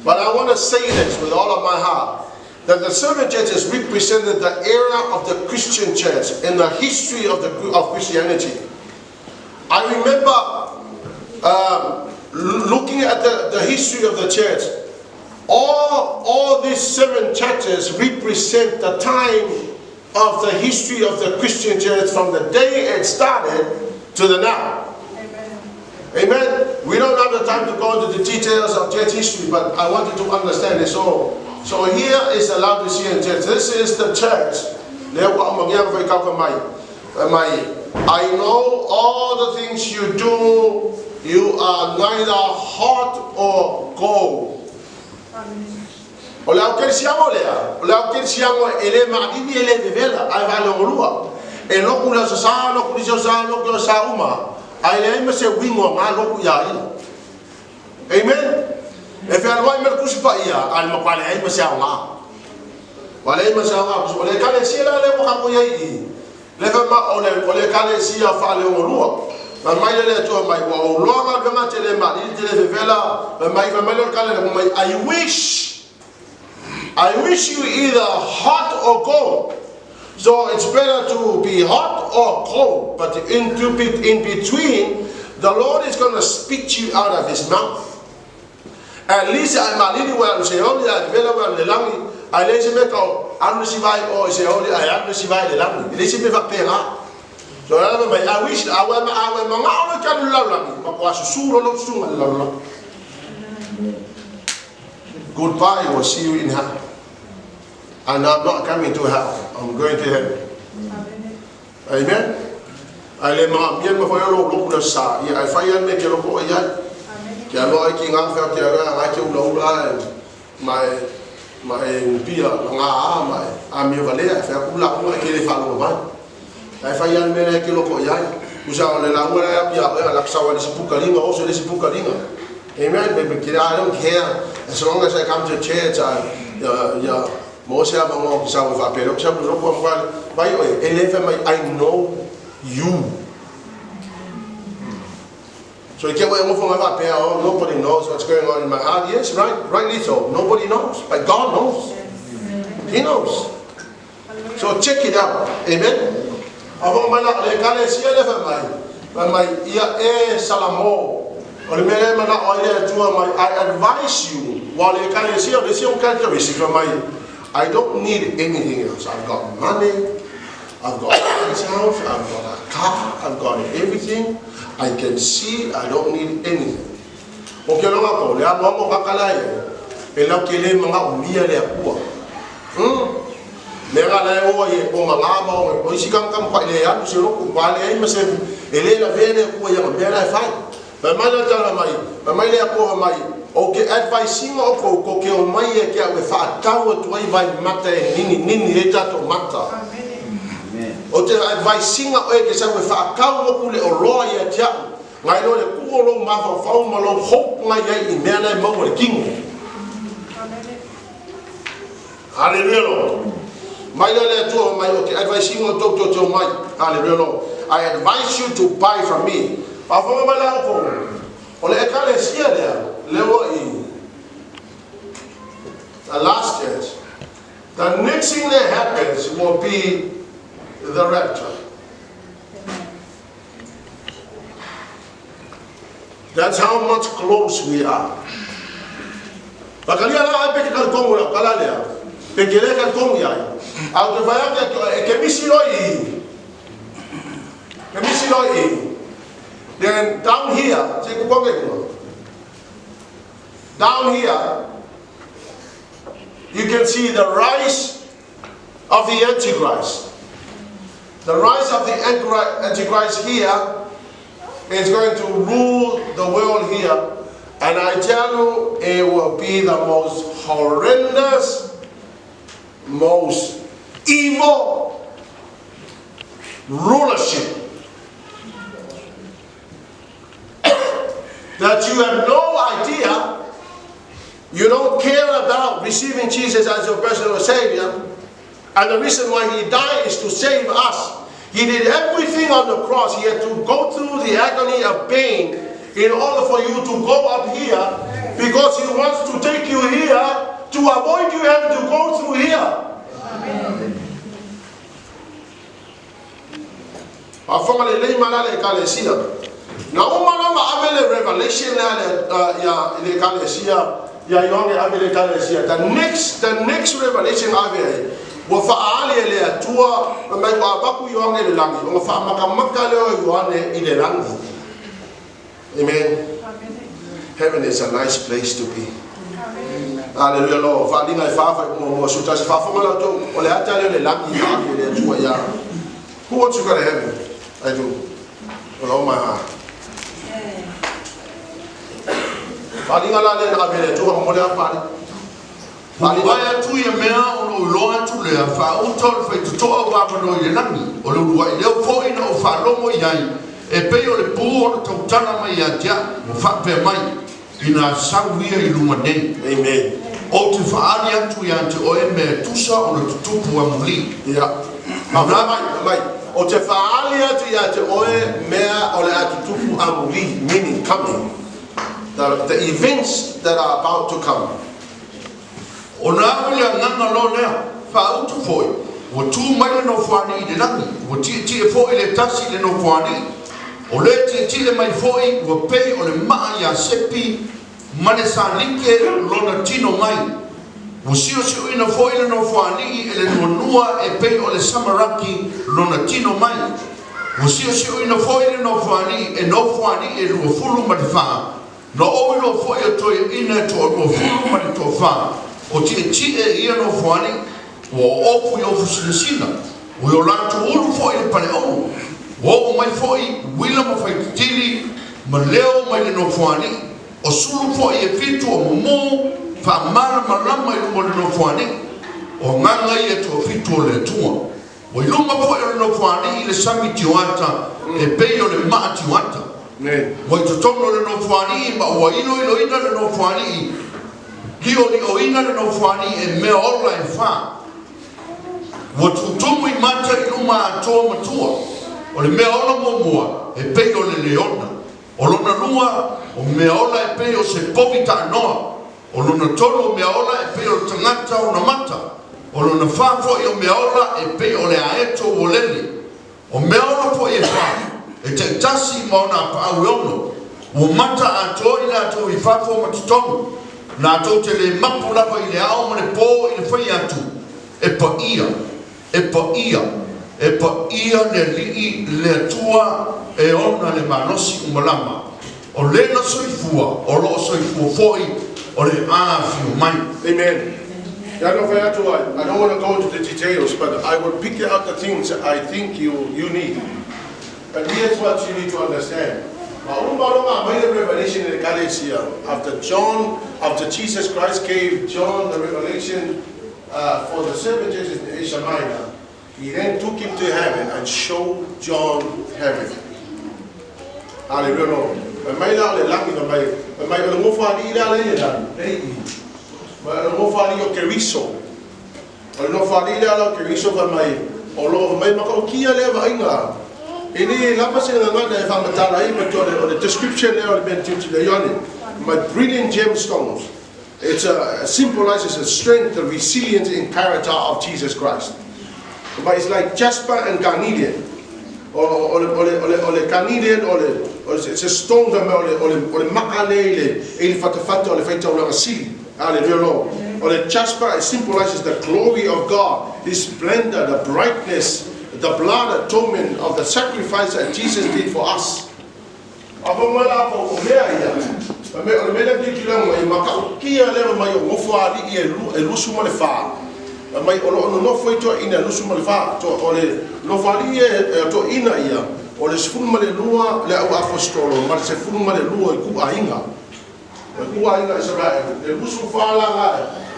Speaker 1: But I want to say this with all of my heart that the seven churches represented the era of the Christian church in the history of, the, of Christianity. I remember looking at the, the history of the church. All, all these seven churches represent the time of the history of the Christian church from the day it started to the now. Amen. Amen. We don't have the time to go into the details of church history, but I want you to understand this all. So here is the Laodicean church. This is the church. I know all the things you do. You are neither hot or cold. O le au kerisiano lea, o le au kerisiano e le maalili e le vevela, ae faaleogolua. E loku le aso sa, loku le sa, loku le sa uma, ae leai ma se uiga o na loku ia ia. Amen. E fealuai ma le Tusi Paia, ae matua leai ma se aoga. Ua leai ma se aoga. O le Ekalesia la lea ua tatou i ai i i, le fai ma o le, o le Ekalesia faaleogolua. Fai mai le Atua mai, ua ou loa galuega te le malili, te le vevela, fai mai, fai mai le kale le mai, I wish, I wish you either hot or cold. So it's better to be hot or cold, but in, to be in between, the Lord is going to spit you out of his mouth. At least a e malili ua e alu i Seoli, a e vevela ua e alu i le lagi, a e leai se mea tau alu le isi vae i o i Seoli ae alu le isi vae i le lagi. E leai se mea faapena. So le ala fai mai, I wish, a ua e, a ua e manao loa e te alu i le lalolagi, matua susu loa lou susuga i le lalolagi. Goodbye, we'll see you in hell. And I'm not coming to hell. I'm going to heaven. Amen. Ai le mga mia ma fai lo lo kula sa ia ai fai ane ke loko ai ai. Ke alo ai ki ngā whea ke alo ai ke ula ula ai mai mai pia ngā a mai a mia valea whea kula kula ke le whalo mai. Ai fai ane mea ke loko ai ai. Usa o le la ua la pia o la sawa le sipuka linga o se le sipuka linga. Amen. Baby, I don't care. As long as I come to church, I, yeah, mo se ava ngo ki sa wa pelo sa mo ko mo vai oi e le fa mai I know you. So you get what I'm from oh, nobody knows what's going on in my heart. Yes, right, rightly so. Nobody knows, but God knows. He knows. So check it out. Amen. Avo mai la le kale sia le fa mai. Mai ia e Salamo. O le mea mana o ile tua mai I advise you. Wa le kale sia le sia characteristic fa mai. I don't need anything else. I've got money. I've got a nice house. I've got a car. I've got everything. I can see. I don't need anything. O ke longa ko le amo amo kakala ia. E lau ke le manga umia le akua. Me nga le o ye o manga ma o o isi kam kam pa le alu se roku pa le ai ma se e le la vele akua ia me la fai. Pa mai la tala mai, pa mai le akua mai. O ke advice o ko ko ke o mai e ke au e whaatau atu ai vai mata e nini nini e tato mata. O te advice o e ke sa e whaakau o kule o loa ia tia. Ngai lo le kuo lo mafa whau ma lo hope ngai ai i mea nei mau le kingo. Hallelujah Lord. Mai le le atua mai o ke advice o tau tau tau mai. Hallelujah Lord. I advise you to buy from me. Whafonga mai la o O le ekale sia lea, lewa i the last church. The next thing that happens will be the rapture. That's how much close we are. Pakalia la ai peke kal kongu la kala lea. Peke le kal kongu iai. Au te whai ake e ke misi roi i. Ke misi roi i. Then down here, se ku konge kuna. Down here, you can see the rise of the Antichrist. The rise of the Antichrist here is going to rule the world here. And I tell you, it will be the most horrendous, most evil rulership that you have no idea. You don't care about receiving Jesus as your personal Savior. And the reason why He died is to save us. He did everything on the cross. He had to go through the agony of pain in order for you to go up here, because He wants to take you here to avoid you having to go through here. Afonga le lei mana le ekalesia. Na uma ma ave le revelation le ya le ekalesia ya Ioane ave le ekalesia. The next revelation ave ai. Ua whaali le atua mai wa baku Ioane le langi. O wha makamaka le o Ioane i le langi. Amen. Heaven is a nice place to be. Hallelujah Lord. Whaalinga e whaafai mo mo suta se whaafonga la tau. O le ata le langi whaali le atua ia. Who wants to go to heaven? I do. With all my heart. Whaalinga la le na le atua mo le apari.
Speaker 2: Whai atu ia mea o lo iloa atu lea, whaauta o le whaitutoa o wāmano i le langi, o le urua i leo fōi na o whaalomo i ai, e pei o le pū o le tautana mai ia tia, mo whaapea mai, i nā sau ia i lunga nei.
Speaker 1: Amen.
Speaker 2: O te whaali atu ia te oe mea tusa o le tutupu a muli.
Speaker 1: Ia. Mai, mai. O te whaali atu ia te oe mea o le atutupu a muli, meaning coming. The events that are about to come.
Speaker 2: O nā ule a nganga lo lea, whaautu foi, ua tū mai le nofoani i le langi, ua tie tie foi le tasi le nofoani. O le tie tie mai foi, ua pei o le maa ia sepi, ma le sa like lona tino mai. Ua sio sio ina foi le nofoani e le nuanua e pei o le samaraki lona tino mai. Ua sio sio ina foi le nofoani e nofoani e lua fulu ma le wha. Na ou iloa foi o toeaiina e toaluafulu ma le toafa o tietie i ia nofoalii, ua oofu i ofu sinasina, ua i o latou ulu foi le paleauau. Ua oo mai foi uila ma faitetili ma leo mai le nofoalii, o sulu foi e fitu o mumu faamalamalama i luma o le nofoalii, o agaga ia e toafitu o le Atua. Ua i luma foi o le Nofoalii le sami tioata e pei o le maa tioata. Ua i totonu o le Nofoalii ma ua iloiloina le Nofoalii, liolioina le Nofoalii e mea ola e fa. Ua tutumu i mata i luma atoa ma tua. O le mea ola muamua e pei o le leona. O lona lua, o mea ola e pei o se povi taanoa. O lona tolu o mea ola e pei o le tagata ona mata. O lona fa foi o mea ola e pei o le aeto ua lele. O mea ola foi e fa, e taitasi ma ona apaau e ono. Ua mata atoa i latou i fafo ma totonu. Latou te le mapu lava i le ao ma le po i le fai atu, E paia, e paia, e paia le Alii le Atua e ona le malosi uma lava. O le na soifua, o lo o soifua foi, o le a afio mai.
Speaker 1: Amen. Ia no fai atu ai, I don't want to go into the details, but I will pick out the things I think you need. But here's what you need to understand. Ma uma loga mai le revelation in Ekalesia, after John, after Jesus Christ gave John the revelation for the seven churches in Asia Minor, he then took him to heaven and showed John heaven. Hallelujah, Lord. Fai mai la o le lagi, fai mai, fai mai o le nofoalii la le i lagi, le i. Mai o le nofoalii o Keriso. O le nofoalii lea la o Keriso fai mai, o lo o fai mai matautia lea vaaiga. E le lava se gagana e faamatala ai ma o le description lea o le mea na tilotilo ai Ioane. My brilliant gemstones. It symbolizes the strength, the resilience in character of Jesus Christ. But it's like jasper and carnelian. O le carnelian, o le, it's a stone that o le maa le i le, i le fatafata o le faitaulaga sili. Hallelujah, Lord. O le jasper, it symbolizes the glory of God, His splendor, the brightness, the blood atonement of the sacrifice that Jesus did for us. A fo mai la ko o mea ia. Ma me o le mea lea tilotilo mai matautia lea mai o nofoalii e 24. Ma mai o lo o nonofo i toeaiina 24. To, o le nofoalii e toeaiina ia, o le 12 le au apostolo ma le 12 i kuaiga. O le kuaiga Israel, le 24 la la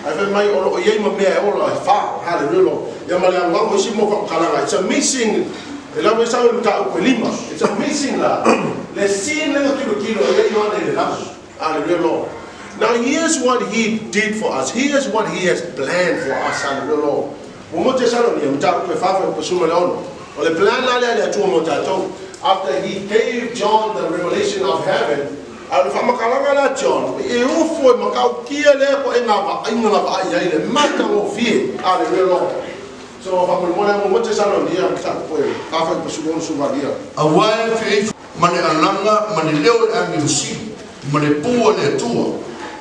Speaker 1: ai fai mai o lo o iai ma mea e ola e fa. Hallelujah. Ia ma le agoago isi mo whakakalaga. It's amazing. E lawe sa o le mataupu e lima. It's amazing la. Le scene le kilo kilo e iai Ioane i le lagi. Hallelujah, Lord. Now here's what he did for us. Here's what he has planned for us. Hallelujah, Lord. Mo mo te salo ni mataupu e fa fa pasuma le ono. O le plan la lea le Atua mo tatou. After he gave John the revelation of heaven, a le faamatalaga la John, e ufo e matautia lea ko e ngā vaaiga na vaai ai le matagofie. Hallelujah, Lord. So faamolemole mo mo te salo ni mataupu e fa fa pasuma ono suvalia.
Speaker 2: Aua e feifo ma le alaga ma le leo o le agelu sili ma le pū a le Atua,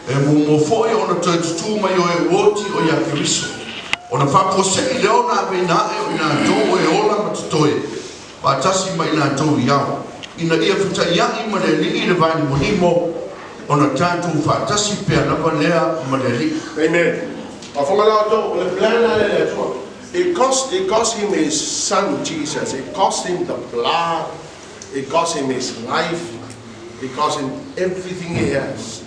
Speaker 2: e muamua foi ona toe tutū mai o e ua oti o ia Keriso. Ona faafuasei lea ona aveina ae o i latou o e ola ma totoe, faatasi ma i latou i ao, ina ia fetaiai ma le Alii i le vaanimonimo, ona tatou faatasi pea lava lea ma le Alii.
Speaker 1: Amen. A whangarau tō, o le plan la le Atua. It cost him his son Jesus. It cost him the blood. It cost him his life. It cost him everything he has.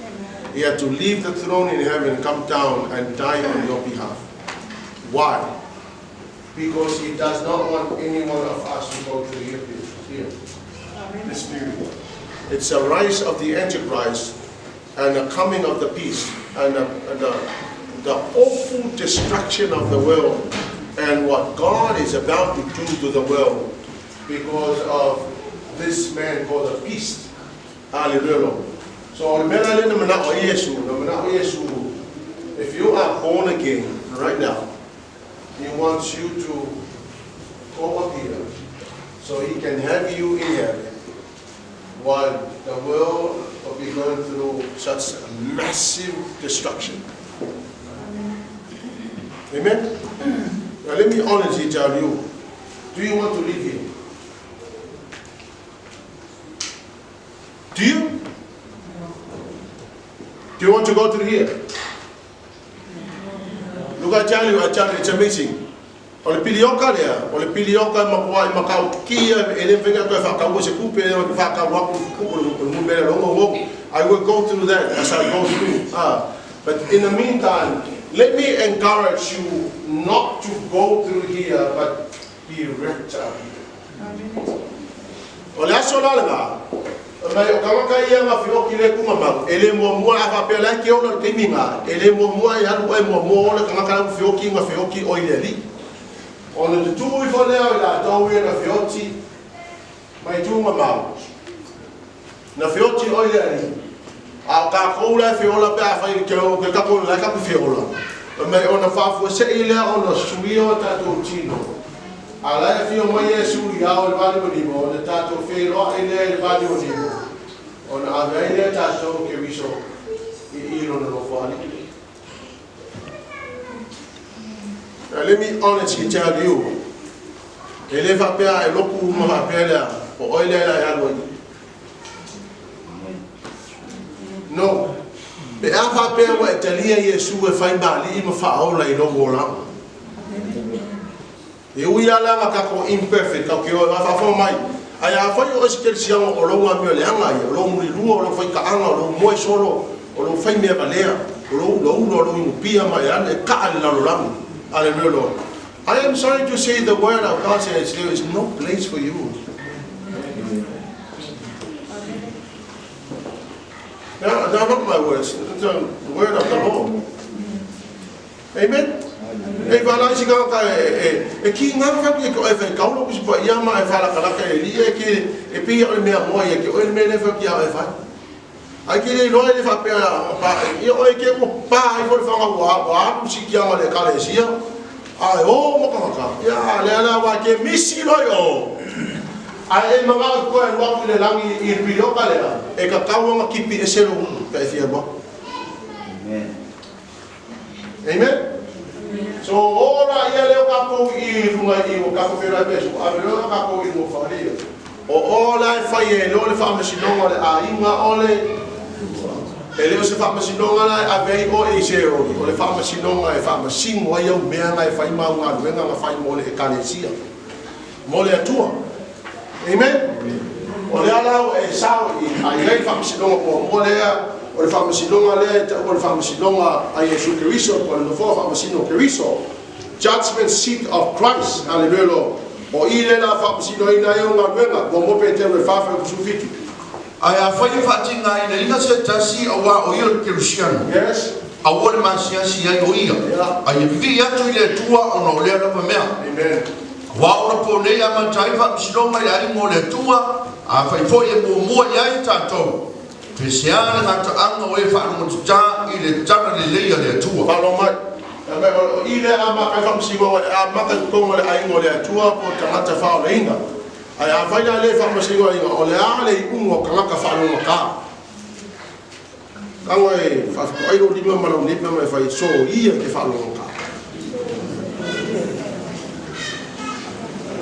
Speaker 1: He had to leave the throne in heaven and come down and die on your behalf. Why? Because he does not want any one of us to go to the abyss here, this period. It's the rise of the Antichrist and the coming of the beast and the awful destruction of the world and what God is about to do to the world because of this man called the beast. Hallelujah, Lord. So, o le mea la lea na manao ai Iesu, na manao Iesu, if you are born again right now, he wants you to go up here so he can have you in heaven while the world will be going through such a massive destruction. Amen? Now let me honestly tell you, do you want to live here? Do you? Do you want to go through here? Look, I tell you, I tell you, it's amazing. O le pilioka lea, o le pilioka e matua i matautia e le mafai ona toe faataua se tupe, e le faatau atu le numera 66. I will go through that as I go through. Ah, but in the meantime, let me encourage you not to go through here, but be wrapped up here. O le aso la lena, mai o tagata ia na feoti le tuugamau, e le muamua a faapea la e ke ola le taimi na, e le muamua e alu oe muamua o le tagata la ua feoti na feoti oe i le Alii. Ona tutu ifo lea o i latou ia na feoti mai tuugamau, na feoti oe i le Alii. A o tatou la e feola pe afai ke o ke tatou la e tatou feola, mai ona faafuasei lea ona suia o tatou tino. A la e afio mai Iesu i ao i le valimalima, ona tatou feiloai lea i le valimalima, ona ave ai lea tatou Keriso i i lona nofoalii. Now let me honestly tell you, e le faapea e loku uma faapea lea, o oe lea la e alu ai. No. Pe a faapea ua e talia Iesu e fai ma alii ma faaola i lou olaga. E ui lava la ina tatou imperfect, tatou te o e faafofoga mai. Ae afai o oe se kerisiano o lou amio leaga ia, o lou mulilua, o lou faitaaga, o lou moe solo, o lou fai mea valea, o lou ulaula, o lou inupia ma e alu e kaa i le lalolagi. Hallelujah Lord. I am sorry to say the word of God says there is no place for you. Now, they are not my words, it's the word of the Lord. Amen. E wala isi ka ka e e e ki ngā ka ki ko e whai kauro kusi pa ia ma e whala kalaka e li e ki e pi o le mea moa ia ki o le mea le wha ki a e whai. Ai ki le loa le wha pea pa ia o e ke o pa ai fo le whanga ua ua alu si ki anga le kale sia. Ai o mo ka ka. Ia le ala wa ke misi loi o. Ai e manga ko e waku le langi i pilioka lea e ka kaua ma kipi e selo ka e fia mo. Amen. Amen. So ora ia leo kakou i runga i o kakou whera e pesu, a leo kakou i mo wharia. O ola e whai e leo le whaamasinoga le aiga o le e leo se whaamasinoga la e ave ai o e i se ori, o le whaamasinoga e whaamasino ai au mea nga e whai mau ngā luenga nga whai mo le ekalesia. Mo le Atua. Amen. O le ala au e sao i a i ai faamasinoga muamua lea, o le faamasinoga lea e taua le faamasinoga a Iesu Keriso, po o le nofoa faamasino o Keriso, judgment seat of Christ. Hallelujah Lord. O i le la faamasinoina ai o galuega, muamua Peteru e 4 fuaiupu 17.
Speaker 2: Ae afai e faatigainaina se tasi auā o ia o le Kerisiano,
Speaker 1: Yes.
Speaker 2: aua le masiasi ai o ia,
Speaker 1: Yeah.
Speaker 2: a ia vivii atu i le Atua ona o lea lava mea.
Speaker 1: Amen.
Speaker 2: Auā o ona po nei amata ai faamasinoga i le aiga o le Atua, afai foi e muamua i ai tatou, pe sea le gataaga o e faalogotatā i le tala lelei a le Atua.
Speaker 1: Faalogo mai. Amen. O i lea amata ai faamasinoga, e amata i totonu o le aiga o le Atua po o tagata faaolaina. Ae afai la le faamasinoina, o le a le iuga o tagata faalogogata? Tago e faafitoai lou lima ma lau nipa ma e fai, Soia e te faalogogata.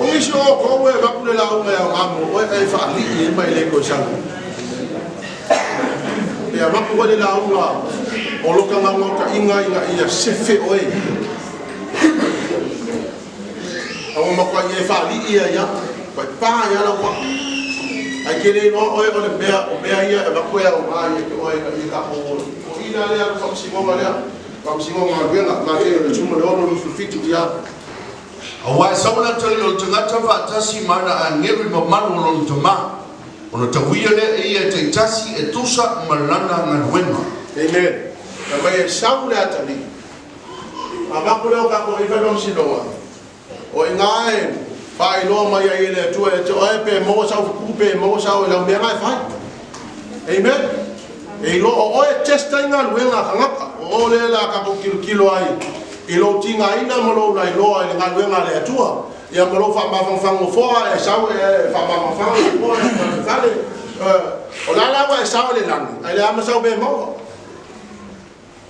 Speaker 1: O nisi o outou e avatu le lauga e aoga mo oe ae faalii ai mai le toe sau. E avatu ai le lauga o lo ta gaogaotaiga ina ia sefe oe. A ua matuai e faalii ia ia, ua e pa ia lau vaa. Ae ke le iloa oe o le mea, o mea ia e avatu e aoga ia te oe ina ia tatou ola. O i la lea le faamasinoga lea, faamasinoga galuega, Mateo le 16 27 ia.
Speaker 2: Auā e sau le atalii o le tagata faatasi ma ana agelu i mamalu o lona tamā, ona tauia lea e ia e taitasi e tusa ma lana galuega.
Speaker 1: Amen. Fai mai e sau le atalii. Avatu lea o tatou i fai faamasinoga, o i ina e faailoa mai ai e le Atua ia te oe pe maua sau fepuku pe maua sau e lau mea na e fai. Amen. E iloa o oe e test ai galuega a tagata. O oe lea la tatou tilotilo ai i lou tigaina ma lou lailoa i le galuega a le Atua. Ia ma lou faamafanafanaga e sau e faamafanafanaga i le fale. O le a la ua e sao i le lagi, ae le a ma sau mea e maua.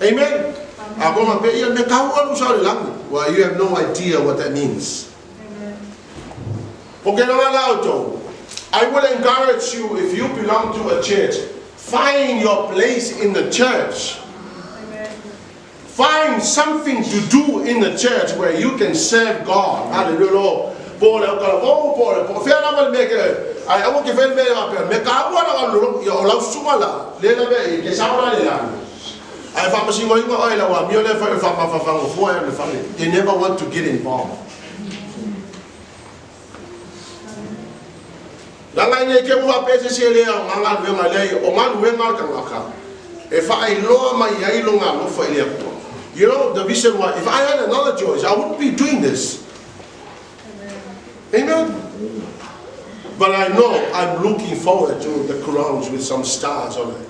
Speaker 1: Amen. A ko ma pe ia me taua lu sa le lagi. Well, you have no idea what that means. O ke la la outou. I will encourage you if you belong to a church. Find your place in the church. Find something to do in the church where you can serve God. Hallelujah, Lord. Po le o kala po le po fea lava le mea ke ai aua ke fea le mea faapea me ka ua la lo ia o lau susuga la le la me ke sao la le la ai fa masingo ingo oi la wa mio le fa fa fa fa fa fo le fa. They never want to get involved. Leaga ina i te ua faapea se isi e le aoga galuega, leai, o galuega a le tagata e faailoa mai ai lona alofa i le Atua. You know the reason why, if I had another choice, I wouldn't be doing this. Amen? But I know I'm looking forward to the crowns with some stars on it.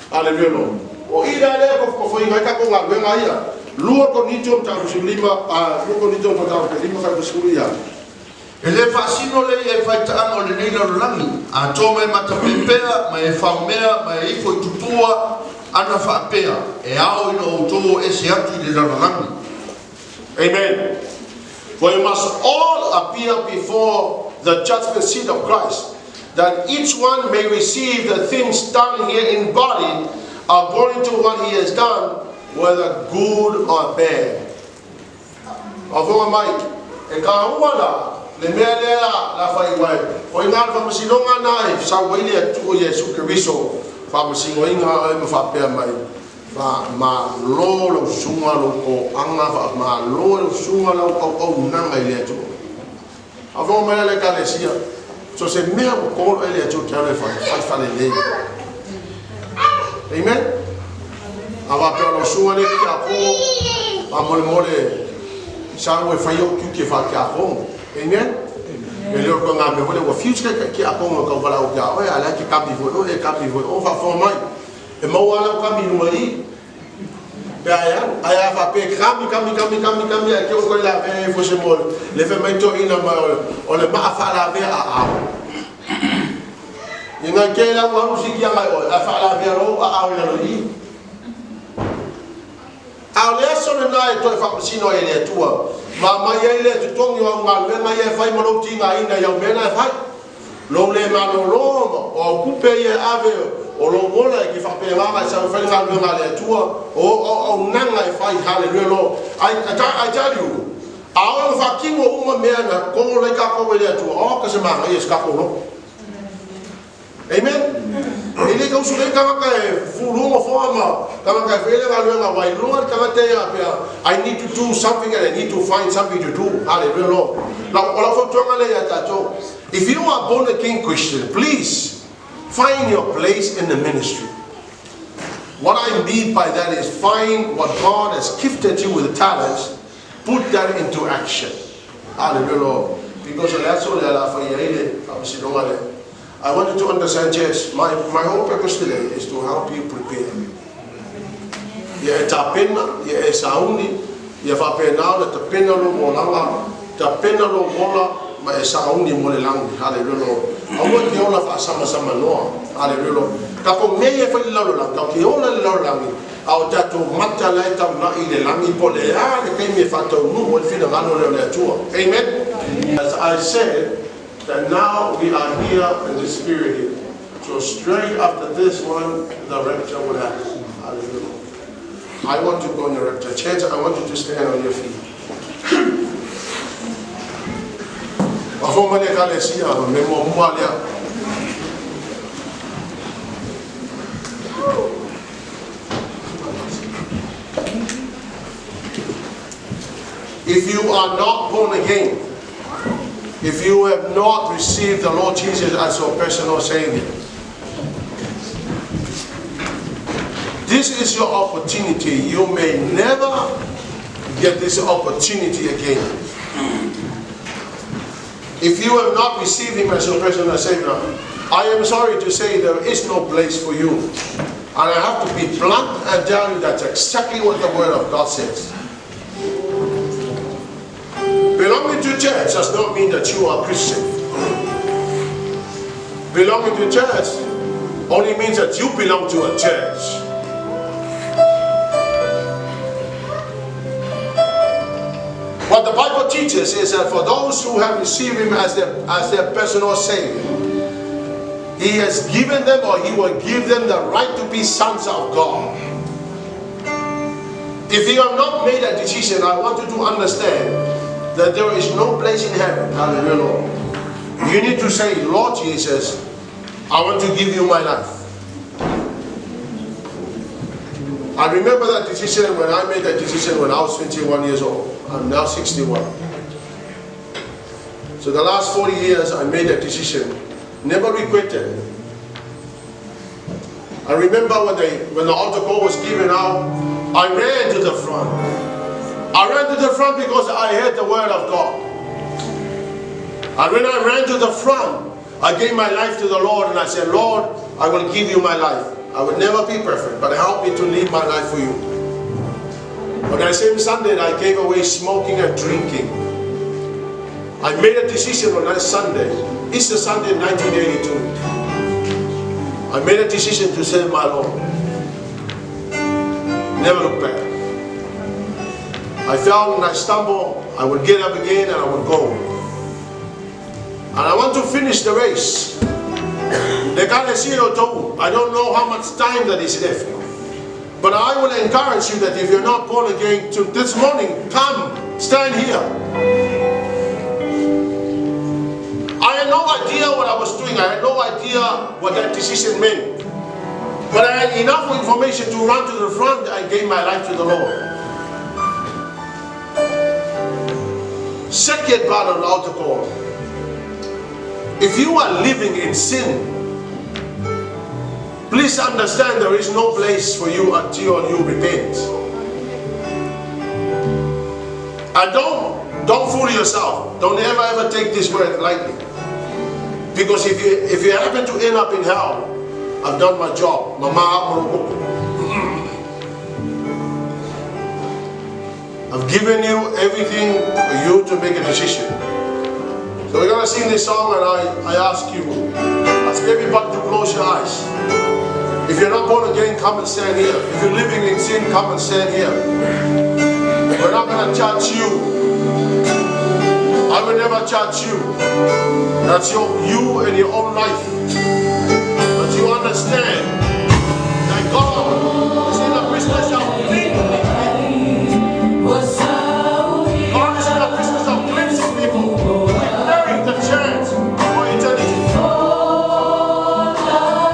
Speaker 1: Hallelujah, Lord. O i la lea kofokofoina ai tatou galuega ia. Lua Korinito mataupu 15, lua Korinito mataupu 5 fuaiupu 10 ia.
Speaker 2: E le faasino le ia i faitaaga o lenei lalolagi, atoa ma e matapepea, ma e faomea, ma e ifo i tupua, ana faapea, e ao ina outou o ese atu i le lalolagi.
Speaker 1: Amen. For you must all appear before the judgment seat of Christ, that each one may receive the things done here in body according to what he has done, whether good or bad. Faafofoga mai, e taua la le mea lea la fai ai, o i ina le faamasinoga na e sau ai le Atua Iesu Keriso, faamasinoina oe ma faapea mai, Faamalo lau susuga lou toaga, faamalo lau susuga lau auaunaga i le Atua. Faafofoga mai la le Ekalesia, so se mea ua tolo ai le Atua te alu e fai, fai faalelei. Amen? A faapea o lau susuga lea tiakono, faamolemole sau e fai ou tiute faatiakono. Amen? E le o le toega mea foi lea ua fiu si taitai tiakono e tauvalaau ia oe, a o la e te kami foi oe, e kami foi o. Faafofoga mai, e maua lava lau kami i luga i i. Pe a e alu, ae a faapea e kami, kami, kami, kami, kami, ae te i ua toe lavea ifo se mo le fai mai toeaina mai o le maa faalavea aao. Ia nai te lau alu siki agai oe, ae faalavea lou aao i lalo i i. A o le aso lena e toe faamasino ai e le Atua, ma aumai ai lea totogi o au galuega ia e fai ma lou tigaina i au mea na e fai. Lou le malolo ma o au tupe ia e ave o lou ola e ke faapena e sau e fai le galuega a le Atua, o auaunaga e fai. Haleluia Lord. I, I, I tell you, a o na faatino uma mea na kogo lai tatou e le Atua, o ka se manaia i se tatou loto. Amen. E le tausu nei tagata e fulu nofoa ma tagata e fai le galuega aua iloa le tagata ia pea I need to do something and I need to find something to do. Hallelujah Lord. Lau, o lau fautuaga lea ia tatou. If you are born again Christian, please find your place in the ministry. What I mean by that is find what God has gifted you with the talents, put that into action. Hallelujah Lord. Because o le aso lea la fai ai le faamasinoga lea. I want you to understand, church, my whole purpose today is to help you prepare. Ia e tapena, ia e sauni, ia faapena ona tapena lou olaga, tapena lou ola ma e sauni mo le lagi. Hallelujah, Lord. Aua e te ola faasamasa-manoa. Hallelujah, Lord. Tatou mea ia e fai i le lalolagi, tatou te ola i le lalolagi, a o tatou mata la e taulai i le lagi po o le a le taimi e faataunuu ai le finagalo lea o le Atua. Amen? As I said, that now we are here in the spirit here. So straight after this one, the rapture will happen. Hallelujah. I want to go in the rapture. Church, I want you to stand on your feet. Faafofoga mai le Ekalesia, me muamua lea. If you are not born again, if you have not received the Lord Jesus as your personal Savior, this is your opportunity. You may never get this opportunity again. If you have not received Him as your personal Savior, I am sorry to say there is no place for you. And I have to be blunt and tell you that's exactly what the Word of God says. Belonging to church does not mean that you are a Christian. Belonging to church only means that you belong to a church. What the Bible teaches is that for those who have received Him as their personal Savior, He has given them, or He will give them, the right to be sons of God. If you have not made a decision, I want you to understand that there is no place in heaven. Hallelujah, Lord. You need to say, "Lord Jesus, I want to give you my life." I remember that decision when I made that decision when I was 21 years old. I'm now 61. So the last 40 years I made that decision. Never regretted it. I remember when the altar call was given out, I ran to the front. I ran to the front because I heard the word of God. And when I ran to the front, I gave my life to the Lord and I said, "Lord, I will give you my life. I will never be perfect, but help me to live my life for you." On that same Sunday, I gave away smoking and drinking. I made a decision on that Sunday, Easter Sunday, 1982. I made a decision to serve my Lord. Never look back. I fell and I stumbled. I would get up again and I would go. And I want to finish the race. I don't know how much time that is left. But I will encourage you that if you're not born again to this morning, come, stand here. I had no idea what I was doing. I had no idea what that decision meant. But I had enough information to run to the front and gave my life to the Lord. Second part of the altar call. If you are living in sin, please understand there is no place for you until you repent. And don't fool yourself. Don't ever, ever take this word lightly. Because if you happen to end up in hell, I've done my job. Mama, I've given you everything for you to make a decision. So we're going to sing this song, and I ask you, ask everybody to close your eyes. If you're not born again, come and stand here. If you're living in sin, come and stand here. We're not going to judge you. I will never judge you. That's you and your own life.